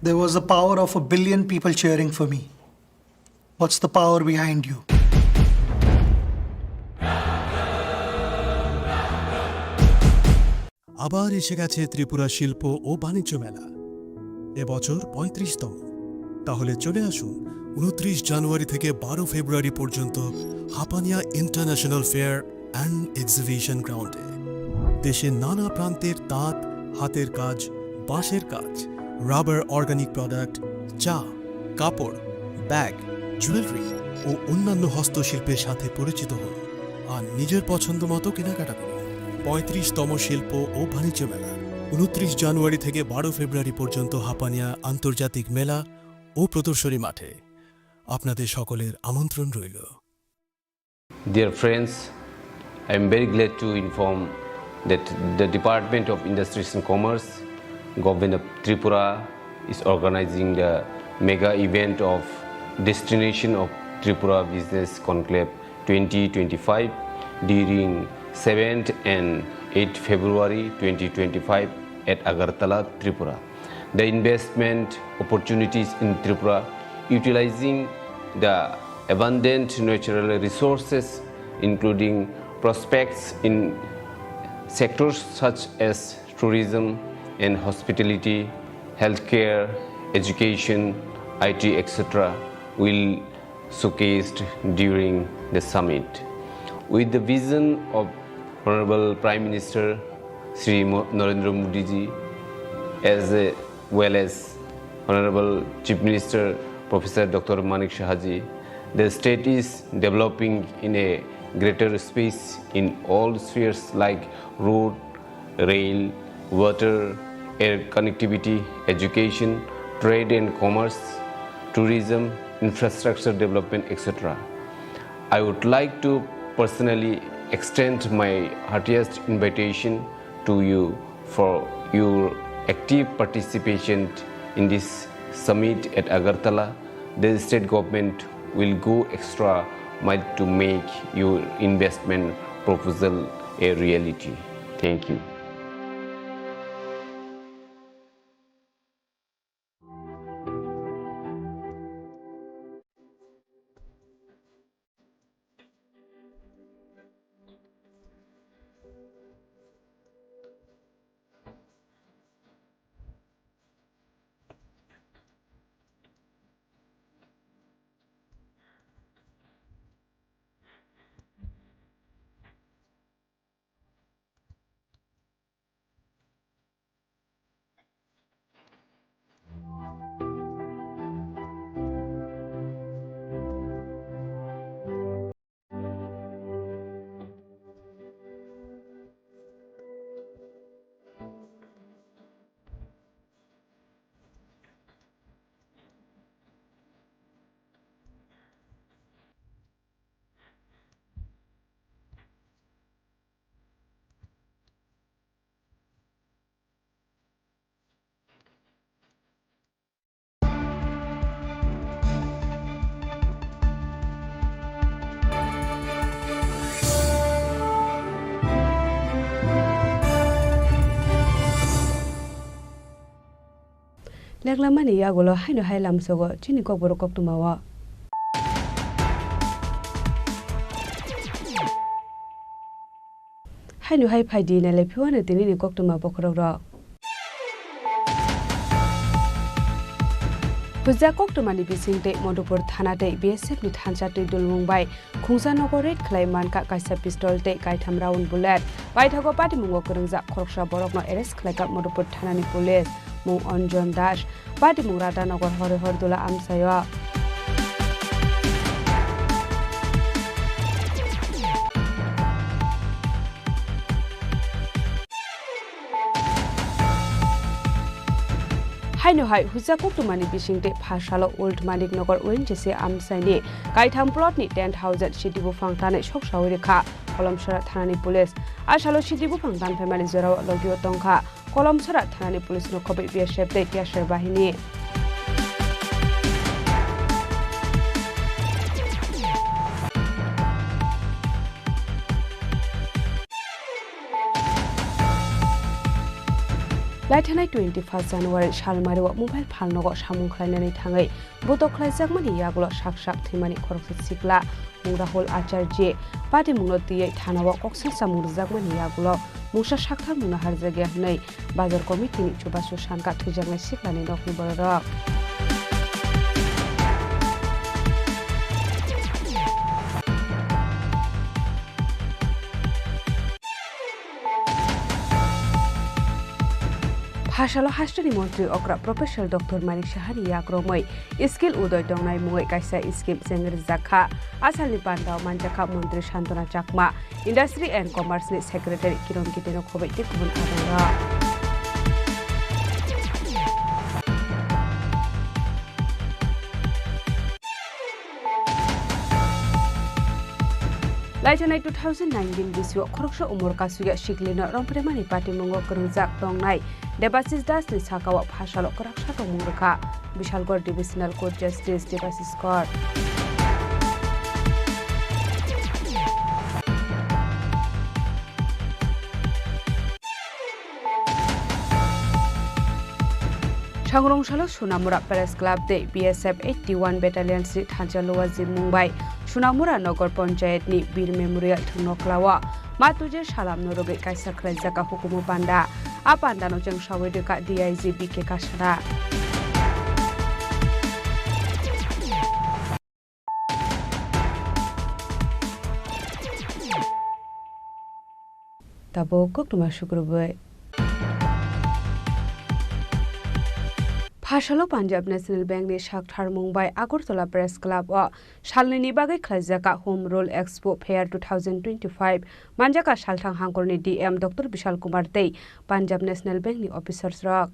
There was the power of a billion people cheering for me. What's the power behind you? আবার এসে গেছে ত্রিপুরা শিল্প ও বাণিজ্য মেলা, এবছর পঁয়ত্রিশতম। তাহলে চলে আসুন ঊনত্রিশ জানুয়ারি থেকে বারো ফেব্রুয়ারি পর্যন্ত Hapania international fair and exhibition গ্রাউন্ডে। দেশের নানা প্রান্তের তাঁত, হাতের কাজ, বাঁশের কাজ, রাবার অর্গানিক প্রোডাক্ট, চা, কাপড়, ব্যাগ, জুয়েলারি ও অন্যান্য হস্তশিল্পের সাথে পরিচিত হন আর নিজের পছন্দ মতো কেনাকাটা করুন। পঁয়ত্রিশতম শিল্প ও বাণিজ্য মেলা, ঊনত্রিশ জানুয়ারি থেকে বারো ফেব্রুয়ারি পর্যন্ত হাপানিয়া আন্তর্জাতিক মেলা ও প্রদর্শনী মাঠে। আপনাদের সকলের আমন্ত্রণ রইল। Dear friends, I am very glad to inform that the Department of Industries and Commerce, Government of Tripura, is organizing the mega event of Destination of Tripura Business Conclave twenty twenty-five during seventh and eighth February twenty twenty-five at Agartala, Tripura. The investment opportunities in Tripura, utilizing the abundant natural resources, including prospects in sectors such as tourism and hospitality, healthcare, education, I T, et cetera, will showcased during the summit. With the vision of Honorable Prime Minister Shri Mo-, Narendra Modi ji, as a, well as Honorable Chief Minister Professor Doctor Manik Saha ji, the state is developing in a greater space in all spheres like road, rail, water, air connectivity, education, trade and commerce, tourism, infrastructure development, et cetera. I would like to personally extend my heartiest invitation to you for your active participation in this summit at Agartala. The state government will go extra mile to make your investment proposal a reality. Thank you. Leklamani yagulo haino hai lamsogo chini kokborok koktwmao. Haino hai phaidi nailai phiwano tinini koktwma bokhorok rok. Hujak koktwmani bising tei Madhupur thana tei B S F ni thansa twi dulmung bai Khungsa nogo raid khlai mankha kaisa pistol tei kaitham round bullet. Paithago patimungo kwrwngjak khoroksa borokno arrest khlaikha Madhupur thanani police, mung Anjan Das. Patimung Radhanagar Harihardula amchaio. Haino hai hujak koktwmani bisingtwi pha salo Old Manik Nagar O N G C amchaini kaitham plot ni ten thousand sidi buphang tanwi soksawi rwkha Kolomsora thanani police. A salo sidi buphang tanphaimani jorao logio tongkha Kolomsora thanani police no khobwi B S F tei T S R bahini. Laithanai twenty first January salmari o mobile phalnogo samung khlainani thangwi butok khlaijakmani yagulo sak sak thwimani khoroksa sikla mung Rahul Acharjee patimungno twiwi thanao koksa chamung rwjakmani yagulo mungsa sakthar mungno harjakya hwnwi Bazar committee ni chubachu sankha thwijaknai siklani nokni bororok. Phasalo hasteni montri okra Professor Doctor Manik Sahani yakromwi Skill Udoy tongnai mungwi kaisa scheme chengrijak kha. A salni pandao manjakha Montri Santona Chakma, Industry and Commerce ni Secretary Kiron Giteno khobwi tei kubun adongrok. Laithanai two thousand nineteen bisio khoroksa umor kasugya siklino romphreimani patimungo kwrwngjak tongnai Debashis Das ni sakao phasalo kwraksa tongmung rwkha Bishalgarh Divisional Court Justice Debashis Kar. Sangrong salo Sonamura Press Club tei B S F eighty one Battalion si thansa luwa jimung bai Sonamura Nagar Panchayat ni Bir Memorial thwngno klao. Matuje salam no rwgwi kaisa khlaijak a hukumu panda. A panda no chwng sawi rwkha D I G B K Kasana. Tabuk koktwma sukrubwi. Asalo Punjab National Bank ni sak tharmung bai Agartala Press Club o salnwi ni bagwi khlaijak Home Loan Expo Fair two thousand twenty-five manjak salthang hangkor ni D M Doctor Bishal Kumar tei Punjab National Bank ni officers rok.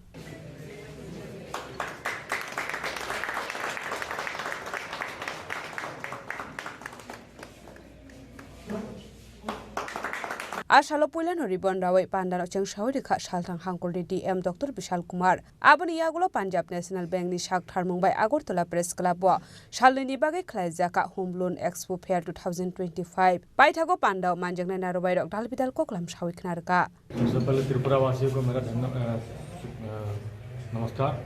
A salo puilano ribbon rawi pandano chengsawi rikha salthang hangkor ni D M Doctor Bishal Kumar. Aboni yagulo Punjab National Bank ni sak tharmung bai Agartala Press Club o salnwi ni bagwi khlaijak Home Loan Expo Fair two thousand twenty-five. Paithago pandao manjaknai narobai rok dal bidal koklam sawi khna rwkha. सबसे पहले त्रिपुरा वासियों को मेरा धन्य-, अ, अ, नमस्कार।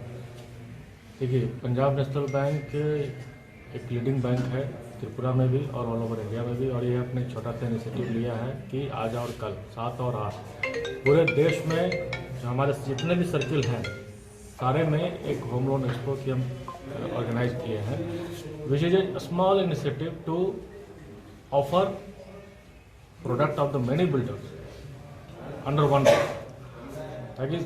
देखिए, Punjab national bank एक leading bank है त्रिपुरा में भी और ऑल ओवर इंडिया में भी, और ये अपने छोटा सा इनिशिएटिव लिया है कि आज और कल, सात और आठ, पूरे देश में जो हमारे जितने भी सर्किल हैं, सारे में एक होम लोन एक्सपो की हम, अ, ऑर्गेनाइज किए हैं, which is a small initiative to offer product of the many builders under one roof, ताकि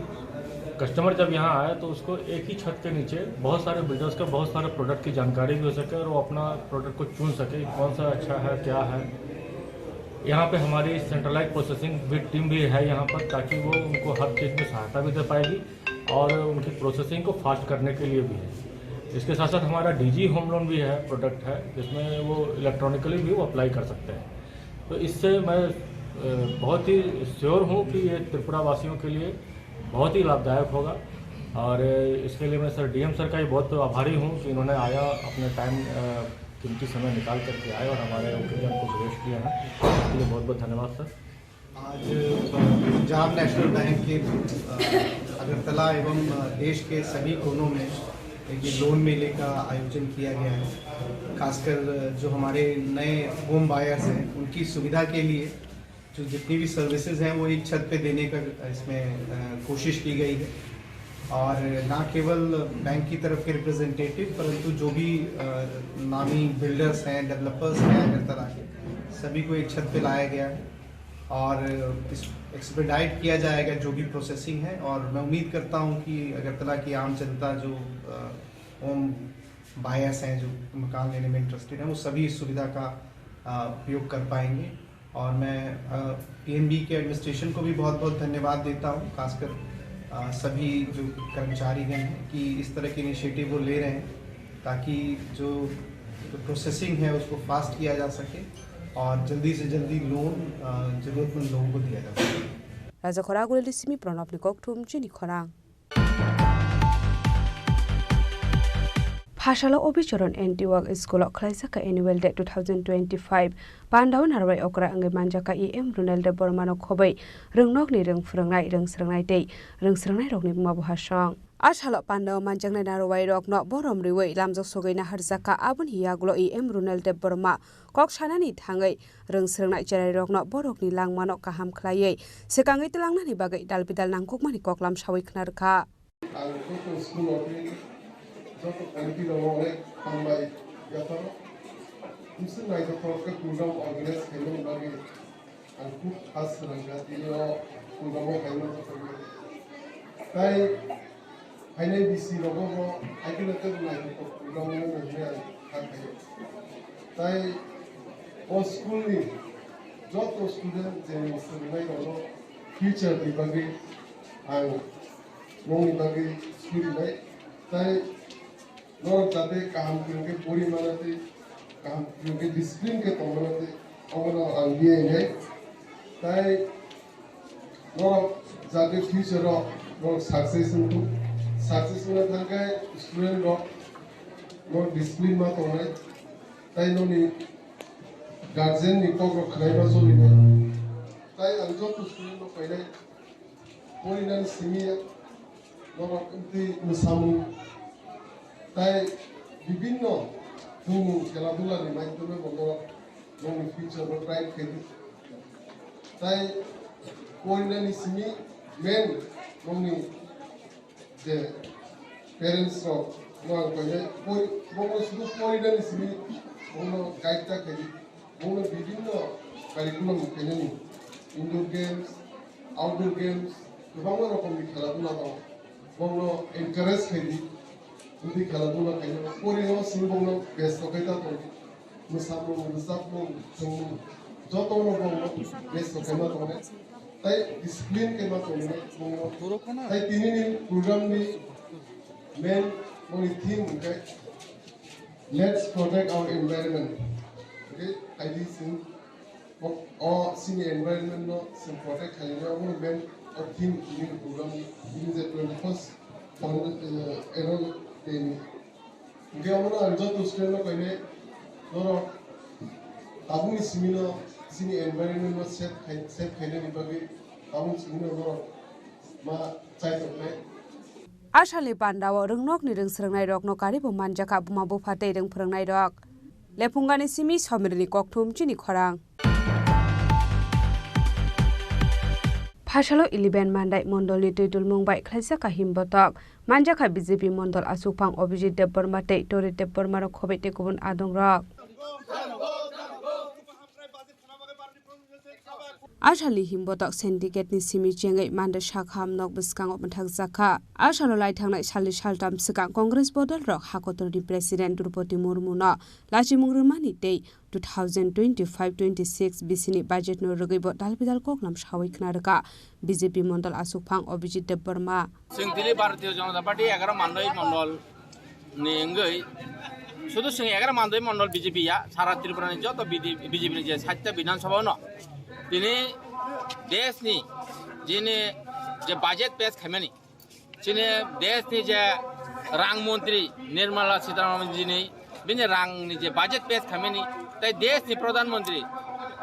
कस्टमर जब यहाँ आए तो उसको एक ही छत के नीचे बहुत सारे बिल्डर्स का बहुत सारे प्रोडक्ट की जानकारी भी हो सके और वो अपना प्रोडक्ट को चुन सके, कौन सा अच्छा है, क्या है। यहाँ पे हमारी सेंट्रलाइज प्रोसेसिंग भी, टीम भी है यहाँ पर, ताकि वो उनको हर चीज़ में सहायता भी दे पाएगी और उनकी प्रोसेसिंग को फास्ट करने के लिए भी है। इसके साथ साथ हमारा डीजी होम लोन भी है, प्रोडक्ट है, जिसमें वो इलेक्ट्रॉनिकली भी वो अप्लाई कर सकते हैं। तो इससे मैं, अ, बहुत ही श्योर हूँ कि ये त्रिपुरा वासियों के लिए बहुत ही लाभदायक होगा। और, अ, इसके लिए मैं सर, डीएम सर का भी बहुत आभारी हूँ कि इन्होंने आया, अपने टाइम, अ, कीमती समय निकाल करके आए और हमारे ओकेजन को ग्रेस किया है। इसके लिए बहुत बहुत धन्यवाद सर। आज पंजाब नेशनल बैंक के, अ, अगरतला एवं, अ, देश के सभी कोनों में एक ये लोन मेले का आयोजन किया गया है। खासकर जो हमारे नए होम बायर्स हैं, उनकी सुविधा के लिए जो जितनी भी सर्विसेज हैं, वो एक छत पे देने का इसमें, अ, कोशिश की गई है। और ना केवल बैंक की तरफ के रिप्रेजेंटेटिव, परंतु जो भी, अ, नामी बिल्डर्स हैं, डेवलपर्स हैं अगरतला के, सभी को एक छत पे लाया गया है। और इस एक्सपेडाइट किया जाएगा जो भी प्रोसेसिंग है, और मैं उम्मीद करता हूँ कि अगरतला की आम जनता जो, अ, होम बायर्स हैं, जो मकान लेने में इंटरेस्टेड हैं, वो सभी इस सुविधा का, अ, उपयोग कर पाएंगे। और मैं, अ, पीएनबी के एडमिनिस्ट्रेशन को भी बहुत-बहुत धन्यवाद देता हूँ, खासकर, अ, सभी जो कर्मचारीगण हैं कि इस तरह के इनिशिएटिव वो ले रहे हैं, ताकि जो, जो प्रोसेसिंग है उसको फास्ट किया जा सके। और जल्दी से जल्दी लोन, अ, जरूरतमंद लोगों को दिया जा सके। Raja Khoragulili simi Pranabni kokthum chini khorang. Phasalo Obicharan Anti-Work School o khlaijak annual day two thousand twenty-five pandao narwai okra wngwi manjak E M Runal Debbarma no khobwi rwngnokni rwng phwrwngnai, rwng swrwngnai tei rwng swrwngnai rokni buma buhasong. A salo pandao manjaknai narwai rokno borom rwi lamjak sogwi naharjak kha. Aboni yagulo E M Runal Debbarma kok sanani thangwi rwng swrwngnai cherai rokno borokni langmano kaham khlaiwi swkangwi twlangnani bagwi dal bidal nangkukmani koklam sawi khna rwkha. Ang joto school o tei joto committee rok no onek hambai yapharo. Bwswk naithothok khe program organize khaimani bagwi ang khub khas swrwngkha, tini o program o khaima joto. Tai phainai bisi rogo bo haikhe no tei naithothok program wngmani hwnwi ang kha khaio. Tai o school ni joto student je swrwngnai rokno future ni bagwi ang nongni bagwi suri nai. Tai norok jate kaham kwrwng khe pori mana tei kaham kwrwng khe discipline khe tong mana tei obono ang biyai nai. Tai norok jate future o norok success wngthok, success wngna thangkhe student rok norok discipline ma tongnai, tai noni guardian ni kok rok khwlai ma cholinai. Tai ang joto student rok painai porinani simi norok wngtwi mwsamung tai bibinno thwngmung khela dula ni maidhyome bo norok nongni future no bright khe di. Tai porinani simi main nongni je parents rok no ang painai pori-, bono sudu porinani simi bono guide ta khe di. Bono bibinno curriculum khainani indoor games, outdoor games, kwbangma rokomni khela dula tongo. Bono encourage khe di. Hindi khala dula khaina pori no sini bongno best to khaita to. Musapung, musapung, sung joto no bongno best to khaima to. Tai discipline khaima to bongno. Tai tini ni program ni main moni theme hwnkhe let's protect our environment. Okay, I D C. O, o chini environment no chwng protect khainani obono main o theme chini program ni, chini je twenty first foundation, eh, annual day ni. Hingke obono ang joto student no kainai norok tabukni simi no chini environment no save khai, save khainani bagwi tabukni simi no norok ma chai tongnai. Asalni bandao rwngnokni rwngswrwngnairokno karibo manjakha buma bupha tei rwng phwrwngnairok. Lephungani simi Somirni kokthum chini khorang. Phasalo eleven Mandai mondolni twidulmung bai khlaijak kahim botok. Manjakha B J P mondol asukphang Abhijit Debbarma tei Torit Debbarma rok khobai tei kubun adongrok. Asalni himbotok syndicate ni simi chengwi Mandai sakham nok bwskango mwthakjakha. Asalo lai thangnai salni saltam swkang Congress bodol rok hakotorni President Droupadi Murmu no lachimung rwmani tei two thousand twenty-five twenty-six bisini budget no rwgwi bo dalbidal koklam sawi khna rwkha B J P mondol asukphang Abhijit Debbarma. Chwng tini Bharatiya Janata Party egaroh Mandai mondol ni wngwi sudu chwng egaroh Mandai mondol B J P ya, sara Tripura ni joto B J P ni je satta Bidhan Sabha no tini desh ni jini je budget pass khaimani, chini desh ni je rang montri Nirmala Sitharaman jini bini rang ni je budget pass khaimani, tai desh ni pradhan montri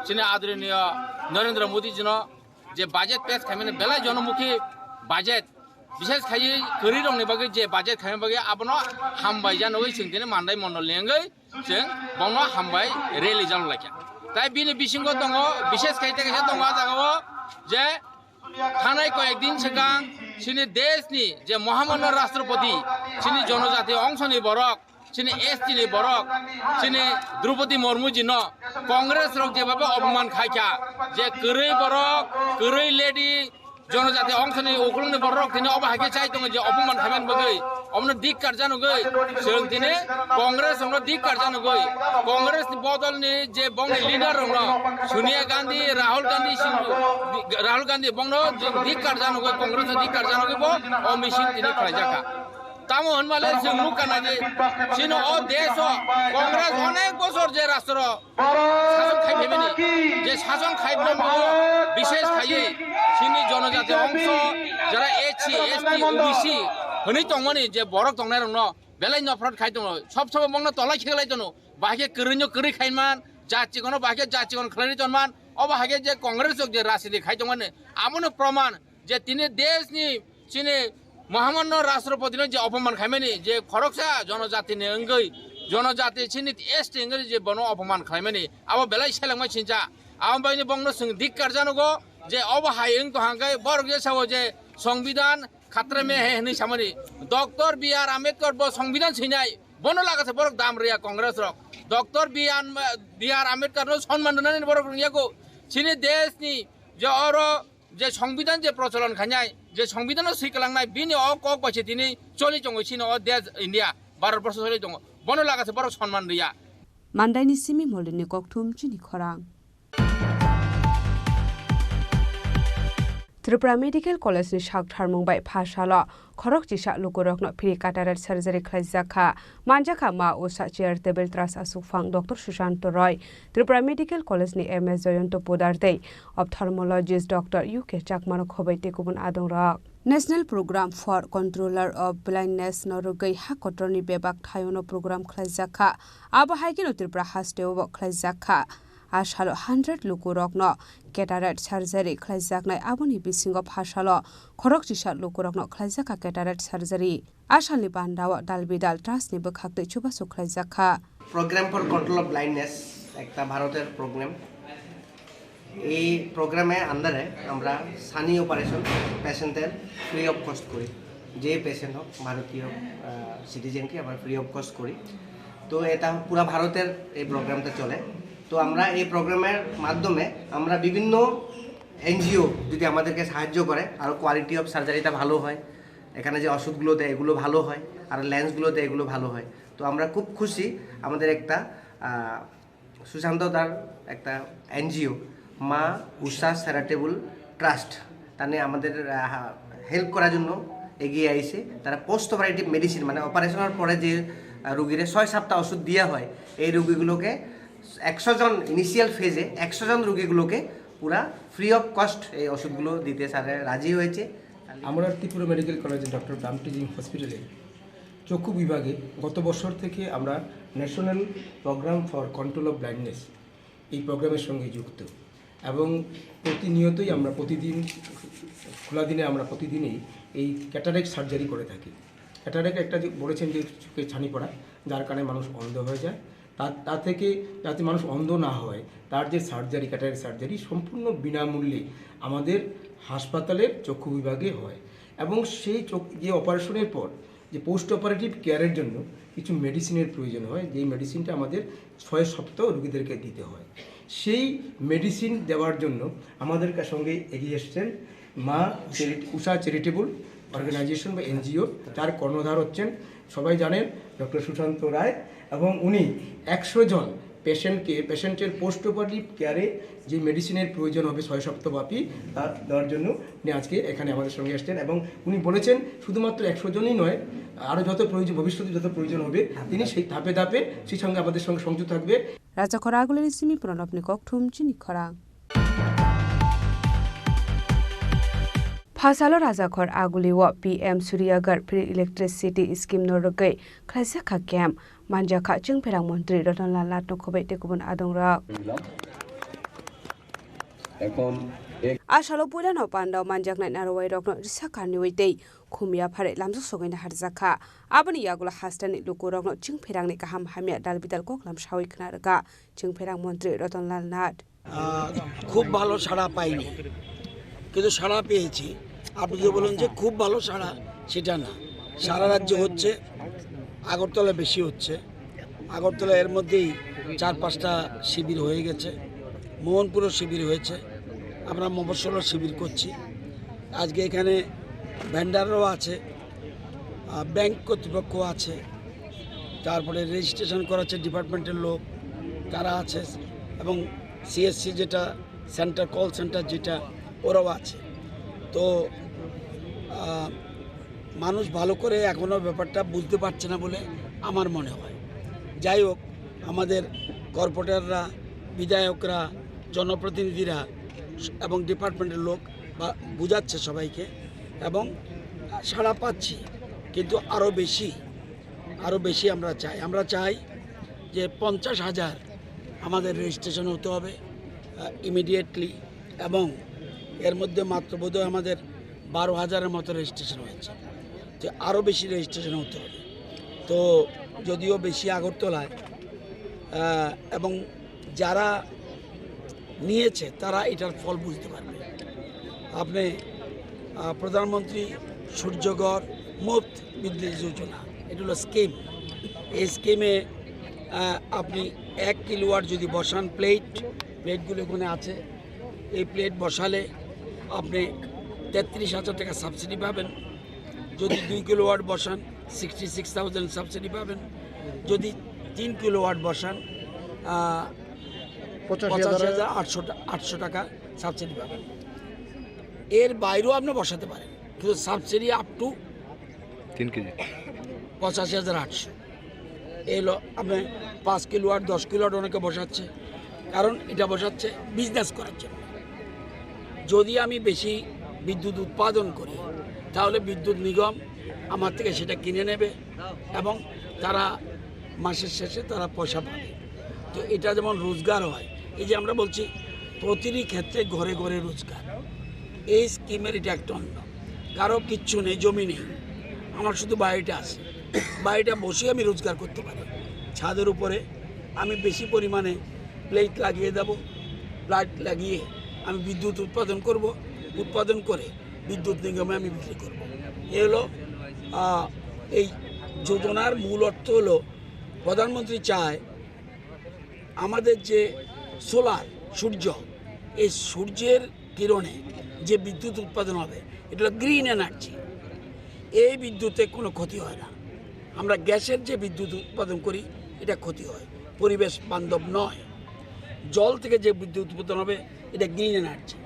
chini adoroniyo Narendra Modi jino je budget pass khaimani belai jonomukhi budget, bishes khai kwrwi rokni bagwi je budget khaimani bagwi abono hambai janogwi chwng tini Mandai mondol ni wngwi chwng bono hambai rally jalok laikha. Tai bini bisingo tongo, bishes khai tei kaisa tongo ah jagao je thanai koyek din swkang chini desh ni je Mahamanno Rashtrapati, chini jonojati ongsoni borok, chini S T ni borok, chini Droupadi Murmu jino Congress rok jebaba opoman khaikha, je kwrwi borok, kwrwi lady, jonojati ongsoni ukulungni borok tini obo haikhe chai tongo je opoman khaimani bagwi, omono dikkar janogwi, chwng tini Congress rokno dikkar janogwi, Congress ni bodol ni je bongni leader rokno, Sonia Gandhi, Rahul Gandhi, Rahul Gandhi bongno dikkar janogwi, Congress no dikkar janogwi bo o misil tini khlaijakha. Tamo hwnmale chwng nukha na je chini o desh o Congress onek bosor je rastro sason khai phaimani, je sason khai phaimani bishes khaiwi chini jonojati ongso jara S C, S T, O B C hwnwi tongmani je borok tongnairokno belai nophrot khai tongo, sob sobo bongno tolai kheklai tongo, bahai khe kwrwino kwrwi khaiman, jat chikono bahai khe jat chikon khlaiwi tonman, obo hai khe je Congress rok je rajniti khai tongmani, abono proman je tini desh ni chini Mahamanno Rashtrapati no je opoman khaimani, je khoroksa jonojati ni wngwi, jonojati chini S T wngwi je bono opoman khlaimani, abo belai selengma sincha. Abo baini bongno chwng dikkar janogo je obo hai wng tong hangkai borok je sao je Songbidan khatre me he hwnwi samani. Doctor B R Ambedkar bo Songbidan swinai, bono lagase borok dam rwya Congress rok. Doctor B R, B R Ambedkar no sonman rwnani borok rwngyago. Chini desh ni je oro je Songbidan je procholon khainai, je Songbidan no swi kwlangnai, bini o kok bai se tini choli tongo chini o desh India, Bharat borsho choli tongo. Bono lagase borok sonman rwya. Mandaini simi molini kokthum chini khorang. Tripura Medical College ni sak tharmung bai pha salo khorok chisa lukurokno free cataract surgery khlaijak kha. Manjakha ma usa chair table trust asukphang Doctor Sushanto Roy, Tripura Medical College ni M S Jayanta Podar tei ophthalmologist Doctor U K Chakma no khobai tei kubun adongrok. National Program for Controller of Blindness no rwgwi ha kotorni bebak thaiono program khlaijak kha. Abo hai kheno Tripura hasteo bo khlaijak kha. A salo hundred lukurokno cataract surgery khlaijaknai, aboni bisingo pha salo khorok chisa lukurokno khlaijakha cataract surgery. A salni bandao dal bidal trust ni bwkhaktwi chubachu khlaijakha. Program for Control of Blindness একটা ভারতের প্রোগ্রাম। এই প্রোগ্রামে আন্ডারে আমরা সানি অপারেশন পেশেন্টদের free of cost করি। যে পেশেন্ট হোক, ভারতীয় সিটিজেনকে আমরা ফ্রি অফ কস্ট করি। তো এটা পুরা ভারতের এই প্রোগ্রামটা চলে। তো আমরা এই প্রোগ্রামের মাধ্যমে আমরা বিভিন্ন এনজিও যদি আমাদেরকে সাহায্য করে, আরও কোয়ালিটি অফ সার্জারিটা ভালো হয়, এখানে যে ওষুধগুলো দেয় এগুলো ভালো হয়, আর লেন্সগুলো দেয় এগুলো ভালো হয়। তো আমরা খুব খুশি, আমাদের একটা আহ, সুশান্ত দার একটা এনজিও মা উষা চ্যারিটেবল ট্রাস্ট, তারা আমাদের হেল্প করার জন্য এগিয়ে আইছে। তারা পোস্ট অপারেটিভ মেডিসিন, মানে অপারেশনের পরে যে আহ, রুগীরে ছয় সাতটা ওষুধ দেওয়া হয়, এই রুগীগুলোকে একশো জন, ইনিশিয়াল ফেজে একশো জন রুগীগুলোকে পুরা ফ্রি অফ কস্ট এই ওষুধগুলো দিতে স্যারে রাজি হয়েছে। আমরা ত্রিপুরা মেডিকেল কলেজে ডক্টর ব্রাম টিচিং হসপিটালে চক্ষু বিভাগে গত বছর থেকে আমরা national programme for control of blindness এই প্রোগ্রামের সঙ্গে যুক্ত এবং প্রতিনিয়তই আমরা প্রতিদিন খোলা দিনে আমরা প্রতিদিনই এই ক্যাটারেক্ট সার্জারি করে থাকি। ক্যাটারেক্ট একটা যে বলেছেন যে চোখে ছানি পড়া, যার কারণে মানুষ অন্ধ হয়ে যায়। তা তা থেকে যাতে মানুষ অন্ধ না হয়, তার যে সার্জারি, ক্যাটারেক্ট সার্জারি সম্পূর্ণ বিনামূল্যে আমাদের হাসপাতালের চক্ষু বিভাগে হয় এবং সেই চোখ যে অপারেশনের পর যে পোস্ট অপারেটিভ কেয়ারের জন্য কিছু মেডিসিনের প্রয়োজন হয়, যেই মেডিসিনটা আমাদের ছয় সপ্তাহ রুগীদেরকে দিতে হয়। সেই মেডিসিন দেওয়ার জন্য আমাদের কা-, সঙ্গে এগিয়ে এসছেন মা চ্যারিটি-, উষা চ্যারিটেবল অর্গানাইজেশন বা এনজিও। তার কর্ণধার হচ্ছেন, সবাই জানেন, ডক্টর সুশান্ত রায়, এবং উনি একশো জন পেশেন্টকে, পেশেন্টের পোস্ট অপারেটিভ কেয়ারে যে মেডিসিনের প্রয়োজন হবে ছয় সপ্তাহব্যাপী, তা দেওয়ার জন্য উনি আজকে এখানে আমাদের সঙ্গে এসছেন এবং উনি বলেছেন শুধুমাত্র একশো জনই নয়, আরও যত প্রয়োজন, ভবিষ্যতে যত প্রয়োজন হবে, তিনি সেই ধাপে ধাপে সেই সঙ্গে আমাদের সঙ্গে সংযুক্ত থাকবে। Rajakhor Agulini simi Pranabni kokthum chini khorang. Phasalo Rajakhor Aguli o P M Surya Ghar Free Electricity Scheme no rwgwi khlaijak kha camp. Manjakha Chwngpherang Montri Ratan Lal Nath no khubai tei kubun adongrok. এখন এক A salo puilano pandao manjaknai narwai rokno risa karniwi tei khumya phare lamjak sogwina harjakha. Aboni yagulo hasteni lukurokno Chwngpherangni kaham hamya dal bidal koklam sawi khna rwkha Chwngpherang Montri Ratan Lal Nath. আহ, খুব ভালো সাড়া পাইনি, কিন্তু সাড়া পেয়েছি। আপনি যদি বলেন যে খুব ভালো সাড়া, সেটা না। সারা রাজ্যে হচ্ছে, আগরতলা বেশি হচ্ছে। আগরতলা এর মধ্যেই চার পাঁচটা শিবির হয়ে গেছে, মোহনপুরও শিবির হয়েছে, আমরা মফস্বলও শিবির করছি। আজকে এখানে ভেন্ডাররাও আছে, আহ, ব্যাংক কর্তৃপক্ষ আছে, তারপরে রেজিস্ট্রেশন করাচ্ছে ডিপার্টমেন্টের লোক, তারা আছে, এবং সিএসসি যেটা সেন্টার, কল সেন্টার যেটা, ওরাও আছে। তো, আহ, মানুষ ভালো করে এখনও ব্যাপারটা বুঝতে পারছে না বলে আমার মনে হয়। যাই হোক, আমাদের কর্পোরেটররা, বিধায়করা, জনপ্রতিনিধিরা এবং ডিপার্টমেন্টের লোক বা বুঝাচ্ছে সবাইকে এবং সাড়া পাচ্ছি, কিন্তু আরও বেশি, আরও বেশি আমরা চাই। আমরা চাই যে পঞ্চাশ হাজার আমাদের রেজিস্ট্রেশন হতে হবে, আহ, ইমিডিয়েটলি, এবং এর মধ্যে মাত্র বোধহয় আমাদের বারো হাজারের মতো রেজিস্ট্রেশন হয়েছে। তো আরও বেশি রেজিস্ট্রেশন হতে হবে। তো যদিও বেশি আগরতলায়, আহ, এবং যারা নিয়েছে তারা এটার ফল বুঝতে পারবে। আপনি, আহ, প্রধানমন্ত্রী সূর্যঘর মুফত বিদ্যুৎ যোজনা, এটা হলো স্কিম। এই স্কিমে, আহ, আপনি এক কিলোওয়াট যদি বসান প্লেট, প্লেটগুলো এখানে আছে, এই প্লেট বসালে আপনি তেত্রিশ হাজার টাকা সাবসিডি পাবেন। যদি দুই কিলোওয়াট বসান, সিক্সটি সিক্স থাউজেন্ড সাবসিডি পাবেন। যদি তিন কিলোওয়াট বসান, আহ, পঁচাশি হাজার। পঁচাশি হাজার আটশো টা-, আটশো টাকা সাবসিডি পাবেন। এর বাইরেও আপনি বসাতে পারেন, কিন্তু সাবসিডি আপ টু তিন কেজি। পঁচাশি হাজার আটশো। এলো আপনি পাঁচ কিলোওয়াট, দশ কিলোওয়াট অনেকে বসাচ্ছে, কারণ এটা বসাচ্ছে বিজনেস করার জন্য। যদি আমি বেশি বিদ্যুৎ উৎপাদন করি, তাহলে বিদ্যুৎ নিগম আমার থেকে সেটা কিনে নেবে এবং তারা মাসের শেষে তারা পয়সা পাবে। তো এটা যেমন রোজগার হয়, এই যে আমরা বলছি প্রতিটি ক্ষেত্রে ঘরে ঘরে রোজগার, এই স্কিমের এটা একটা অন্য। কারো কিচ্ছু নেই, জমি নেই, আমার শুধু বাড়িটা আছে, বাড়িটা বসেই আমি রোজগার করতে পারি। ছাদের উপরে আমি বেশি পরিমাণে প্লেট লাগিয়ে দেব, প্লেট লাগিয়ে আমি বিদ্যুৎ উৎপাদন করব, উৎপাদন করে বিদ্যুৎ নিগমে আমি বিক্রি করব। এ হলো, আহ, এই যোজনার মূল অর্থ হলো প্রধানমন্ত্রী চায় আমাদের যে সোলার, সূর্য, এই সূর্যের কিরণে যে বিদ্যুৎ উৎপাদন হবে, এটা হলো গ্রিন এনার্জি। এই বিদ্যুতে কোনো ক্ষতি হয় না। আমরা গ্যাসের যে বিদ্যুৎ উৎপাদন করি, এটা ক্ষতি হয়, পরিবেশ বান্ধব নয়। জল থেকে যে বিদ্যুৎ উৎপাদন হবে, এটা গ্রিন এনার্জি,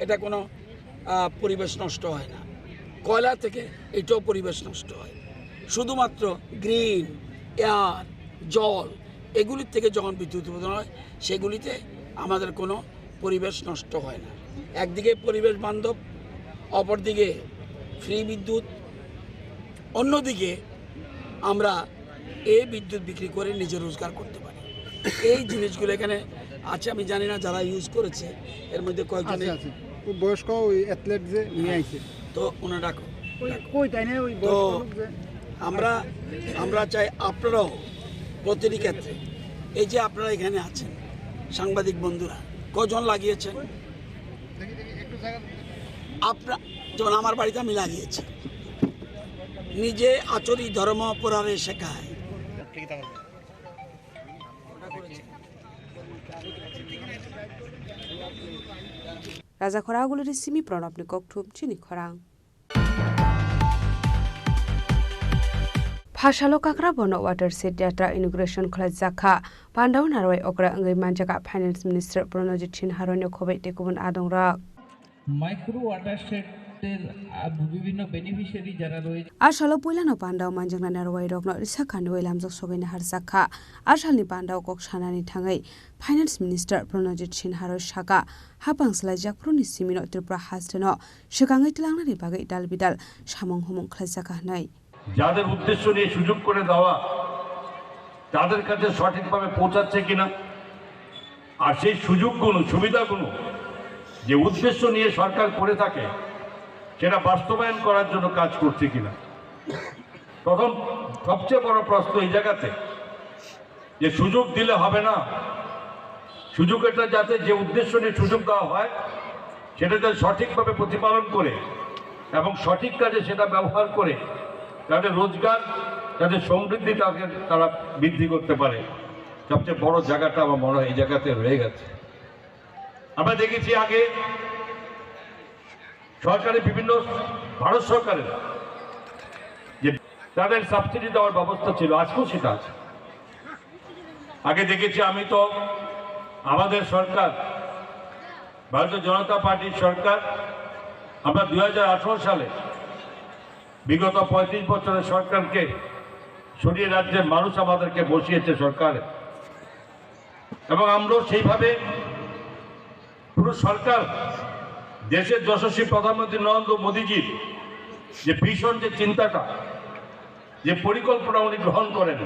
এটা কোনো আহ, পরিবেশ নষ্ট হয় না। কয়লা থেকে এটাও পরিবেশ নষ্ট হয়। শুধুমাত্র গ্রিন এয়ার, জল, এগুলির থেকে যখন বিদ্যুৎ উৎপাদন হয়, সেগুলিতে আমাদের কোনো পরিবেশ নষ্ট হয় না। একদিকে পরিবেশ বান্ধব, অপরদিকে ফ্রি বিদ্যুৎ, অন্যদিকে আমরা এই বিদ্যুৎ বিক্রি করে নিজে রোজগার করতে পারি। এই জিনিসগুলো এখানে আছে, আমি জানি না যারা ইউজ করেছে এর মধ্যে কয়েকজন। আচ্ছা, আচ্ছা। ওই বয়স্ক, ওই অ্যাথলেট যে নিয়ে আইছে। তো ওনারা রাখো। ওই কই তাই না, ওই তো বয়স্ক লোক যে আমরা, আমরা চাই আপনারাও প্রতিটি ক্ষেত্রে, এই যে আপনারা এখানে আছেন সাংবাদিক বন্ধুরা, কজন লাগিয়েছেন? আপনার, যেমন আমার বাড়িতে আমি লাগিয়েছি, নিজে আচরি ধর্ম পরারে শেখায়। Raja Khorang Aguluri simi Pranabni kokthum chini khorang. Phasalo Kakrabono watershed yatra inauguration khlaijak kha. Pandao narwai okra wngwi manjak kha Finance Minister Pranojit Sinha roino khoboi tei kubun adongrok. Micro ওয়াটারশেডের, আহ, বিভিন্ন বেনিফিশিয়ারি যারা রয়েছে। A salo puilano pandao manjaknai narwai rokno risa khanwi lamjak sogwi naharjak kha. A salni pandao kok sanani thangwi Finance Minister Pranojit Sinha roi saka, hapang swlaijak phuruni simino Tripura hasteno swkangwi tlangnani bagwi dal bidal samung humung khlaijak kha hwnwi. যাদের উদ্দেশ্য নিয়ে সুযোগ করে দেওয়া, তাদের কাছে সঠিকভাবে পৌঁছাচ্ছে কিনা, আর সেই সুযোগগুলো, সুবিধাগুলো যে উদ্দেশ্য নিয়ে সরকার করে থাকে, সেটা বাস্তবায়ন করার জন্য কাজ করছে কিনা। প্রথম, সবচেয়ে বড় প্রশ্ন এই জায়গাতে, যে সুযোগ দিলে হবে না, সুযোগ এটা যাতে, যে উদ্দেশ্য নিয়ে সুযোগ দেওয়া হয়, সেটা যাতে সঠিকভাবে প্রতিপালন করে এবং সঠিক কাজে সেটা ব্যবহার করে তাদের রোজগার, তাদের সমৃদ্ধি, তাদের, তারা বৃদ্ধি করতে পারে। সবচেয়ে বড় জায়গাটা আমার মনে হয় এই জায়গাতে রয়ে গেছে। আমরা দেখেছি আগে সরকারের বিভিন্ন, ভারত সরকারের যে তাদের সাবসিডি দেওয়ার ব্যবস্থা ছিল, আজকেও সেটা আছে। আগে দেখেছি আমি তো, আমাদের সরকার, ভারতীয় জনতা পার্টির সরকার, আমরা দুই হাজার আঠারো সালে বিগত পঁয়ত্রিশ বছরের সরকারকে সরিয়ে রাজ্যের মানুষ আমাদেরকে বসিয়েছে সরকারে, এবং আমরাও সেইভাবে পুরো সরকার, দেশের যশস্বী প্রধানমন্ত্রী নরেন্দ্র মোদীজির যে ভীষণ যে চিন্তাটা, যে পরিকল্পনা উনি গ্রহণ করেন,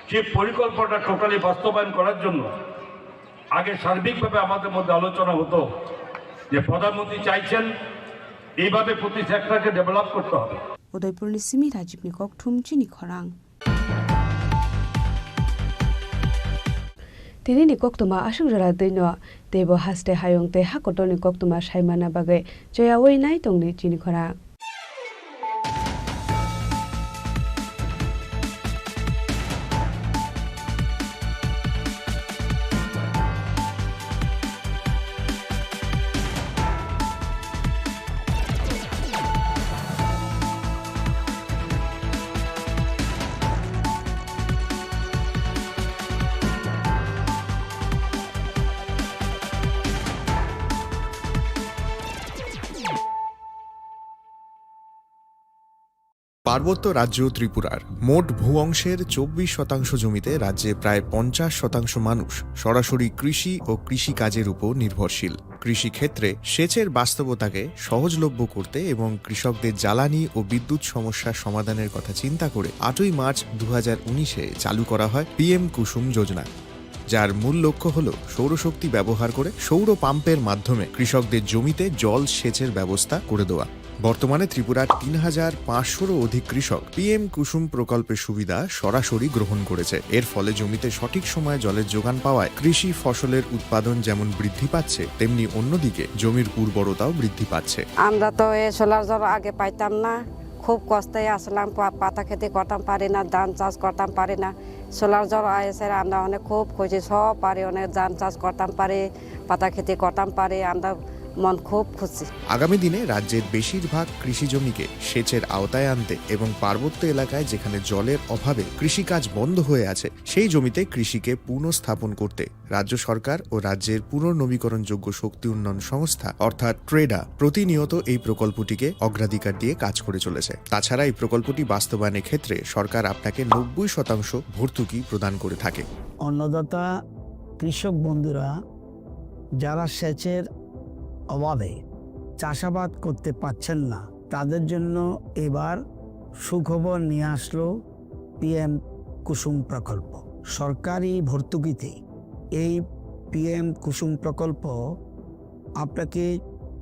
সেই পরিকল্পনাটা টোটালি বাস্তবায়ন করার জন্য আগে সার্বিকভাবে আমাদের মধ্যে আলোচনা হতো যে প্রধানমন্ত্রী চাইছেন এইভাবে প্রতি সেক্টরকে ডেভেলপ করতে হবে। Udaipurni simi Rajibni kokthum chini khorang. Tinini koktwma aswk jora twino teibo haste hayung tei hakotorni koktwma saimana bagwi choyawi nai tongdi chini khorang. পার্বত্য রাজ্য ত্রিপুরার মোট ভূ অংশের চব্বিশ শতাংশ জমিতে রাজ্যে প্রায় পঞ্চাশ শতাংশ মানুষ সরাসরি কৃষি ও কৃষিকাজের উপর নির্ভরশীল। কৃষিক্ষেত্রে সেচের বাস্তবতাকে সহজলভ্য করতে এবং কৃষকদের জ্বালানি ও বিদ্যুৎ সমস্যা সমাধানের কথা চিন্তা করে আটই মার্চ দু হাজার উনিশে চালু করা হয় পিএম কুসুম যোজনা, যার মূল লক্ষ্য হল সৌরশক্তি ব্যবহার করে সৌর পাম্পের মাধ্যমে কৃষকদের জমিতে জল সেচের ব্যবস্থা করে দেওয়া। বর্তমানে ত্রিপুরার তিন হাজার পাঁচশোরও অধিক কৃষক পিএম কুসুম প্রকল্পের সুবিধা সরাসরি গ্রহণ করেছে। এর ফলে জমিতে সঠিক সময়ে জলের যোগান পাওয়ায় কৃষি ফসলের উৎপাদন যেমন বৃদ্ধি পাচ্ছে, তেমনি অন্যদিকে জমির উর্বরতাও বৃদ্ধি পাচ্ছে। আমরা তো এই সোলার জল আগে পাইতাম না, খুব কষ্টে আসলাম, পা-, পাতা খেতে করতাম পারি না, ধান চাষ করতাম পারি না। সোলার জল এসে আমরা অনেক খুব খুশি, সব পারি, অনেক ধান চাষ করতাম পারি, পাতা খেতে করতাম পারি। আমরা মন খুব খুশি। আগামী দিনে রাজ্যের বেশিরভাগ কৃষি জমিকে সেচের আওতায় আনতে এবং পার্বত্য এলাকায় যেখানে জলের অভাবে কৃষিকাজ বন্ধ হয়ে আছে, সেই জমিতে কৃষিকে পুনঃস্থাপন করতে রাজ্য সরকার ও রাজ্যের পুনর্নবীকরণযোগ্য শক্তি উন্নয়ন সংস্থা অর্থাৎ ট্রেডা প্রতিনিয়ত এই প্রকল্পটিকে অগ্রাধিকার দিয়ে কাজ করে চলেছে। তাছাড়া এই প্রকল্পটি বাস্তবায়নের ক্ষেত্রে সরকার আপনাকে নব্বই শতাংশ ভর্তুকি প্রদান করে থাকে। অন্নদাতা কৃষক বন্ধুরা যারা সেচের অভাবে চাষাবাদ করতে পারছেন না, তাদের জন্য এবার সুখবর নিয়ে আসলো পিএম কুসুম প্রকল্প। সরকারি ভর্তুকিতে এই পিএম কুসুম প্রকল্প আপনাকে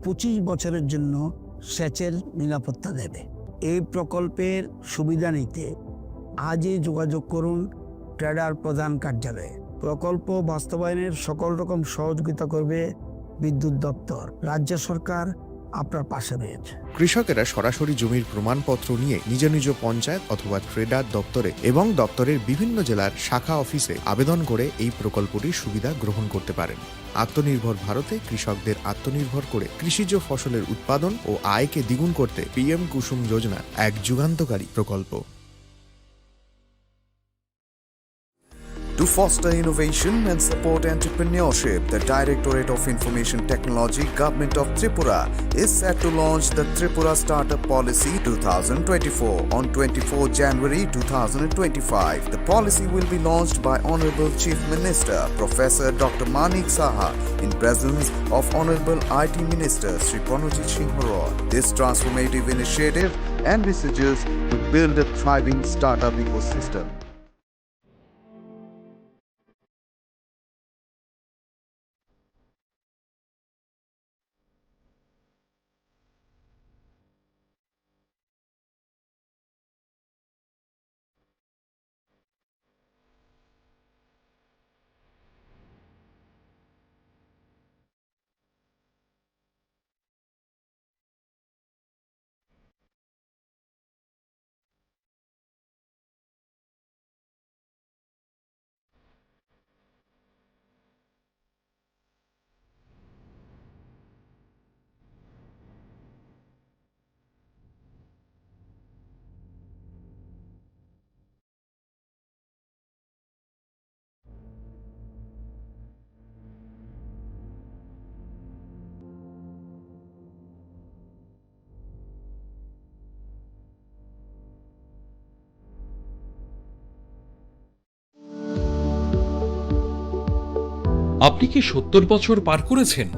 পঁচিশ বছরের জন্য সেচের নিরাপত্তা দেবে। এই প্রকল্পের সুবিধা নিতে আজই যোগাযোগ করুন ট্রেডার প্রধান কার্যালয়ে। প্রকল্প বাস্তবায়নের সকল রকম সহযোগিতা করবে বিদ্যুৎ দপ্তর। রাজ্য সরকার আপনার পাশে রয়েছে। কৃষকেরা সরাসরি জমির প্রমাণপত্র নিয়ে নিজ নিজ পঞ্চায়েত অথবা ট্রেডার দপ্তরে এবং দপ্তরের বিভিন্ন জেলার শাখা অফিসে আবেদন করে এই প্রকল্পটির সুবিধা গ্রহণ করতে পারেন। আত্মনির্ভর ভারতে কৃষকদের আত্মনির্ভর করে কৃষিজ ফসলের উৎপাদন ও আয়কে দ্বিগুণ করতে পিএম কুসুম যোজনা এক যুগান্তকারী প্রকল্প। To foster innovation and support entrepreneurship, the Directorate of Information Technology, Government of Tripura, is set to launch the Tripura Startup Policy two thousand twenty-four on twenty-fourth January two thousand twenty-five. The policy will be launched by Honorable Chief Minister Professor Doctor Manik Saha in presence of Honorable I T Minister Shri Pranojit Singh Roy. This transformative initiative envisages to build a thriving startup ecosystem. আপনি কি সত্তর বছর পার করেছেন?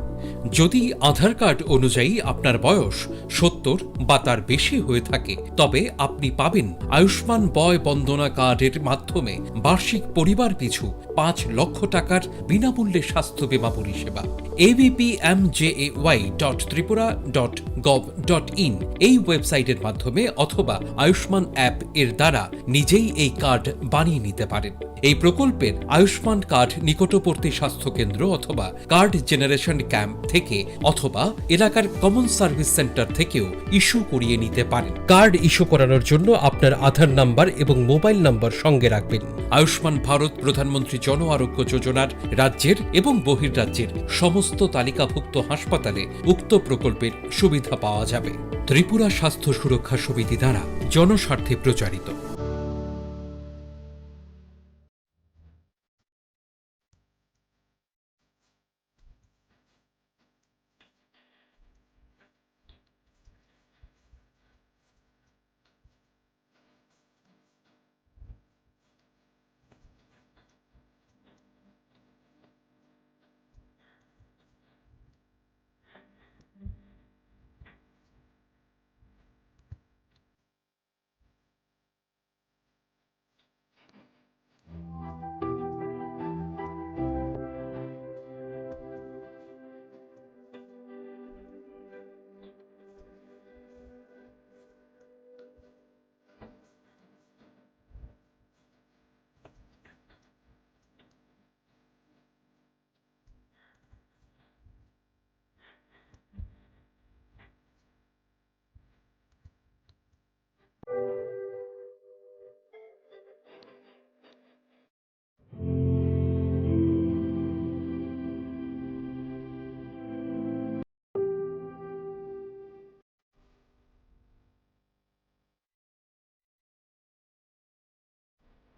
যদি আধার কার্ড অনুযায়ী আপনার বয়স সত্তর বা তার বেশি হয়ে থাকে, তবে আপনি পাবেন আয়ুষ্মান বয় বন্দনা কার্ডের মাধ্যমে বার্ষিক পরিবার পিছু পাঁচ লক্ষ টাকার বিনামূল্যে স্বাস্থ্য বীমা পরিষেবা। ABPMJAY dot Tripura dot gov dot in এই ওয়েবসাইটের মাধ্যমে অথবা আয়ুষ্মান অ্যাপ এর দ্বারা নিজেই এই কার্ড বানিয়ে নিতে পারেন। এই প্রকল্পের আয়ুষ্মান কার্ড নিকটবর্তী স্বাস্থ্যকেন্দ্র অথবা কার্ড জেনারেশন ক্যাম্প থেকে অথবা এলাকার কমন সার্ভিস সেন্টার থেকেও ইস্যু করিয়ে নিতে পারেন। কার্ড ইস্যু করানোর জন্য আপনার আধার নাম্বার এবং মোবাইল নাম্বার সঙ্গে রাখবেন। আয়ুষ্মান ভারত প্রধানমন্ত্রী জন আরোগ্য যোজনার রাজ্যের এবং বহির্রাজ্যের সমস্ত তালিকাভুক্ত হাসপাতালে উক্ত প্রকল্পের সুবিধা পাওয়া যাবে। ত্রিপুরা স্বাস্থ্য সুরক্ষা সমিতি দ্বারা জনস্বার্থে প্রচারিত।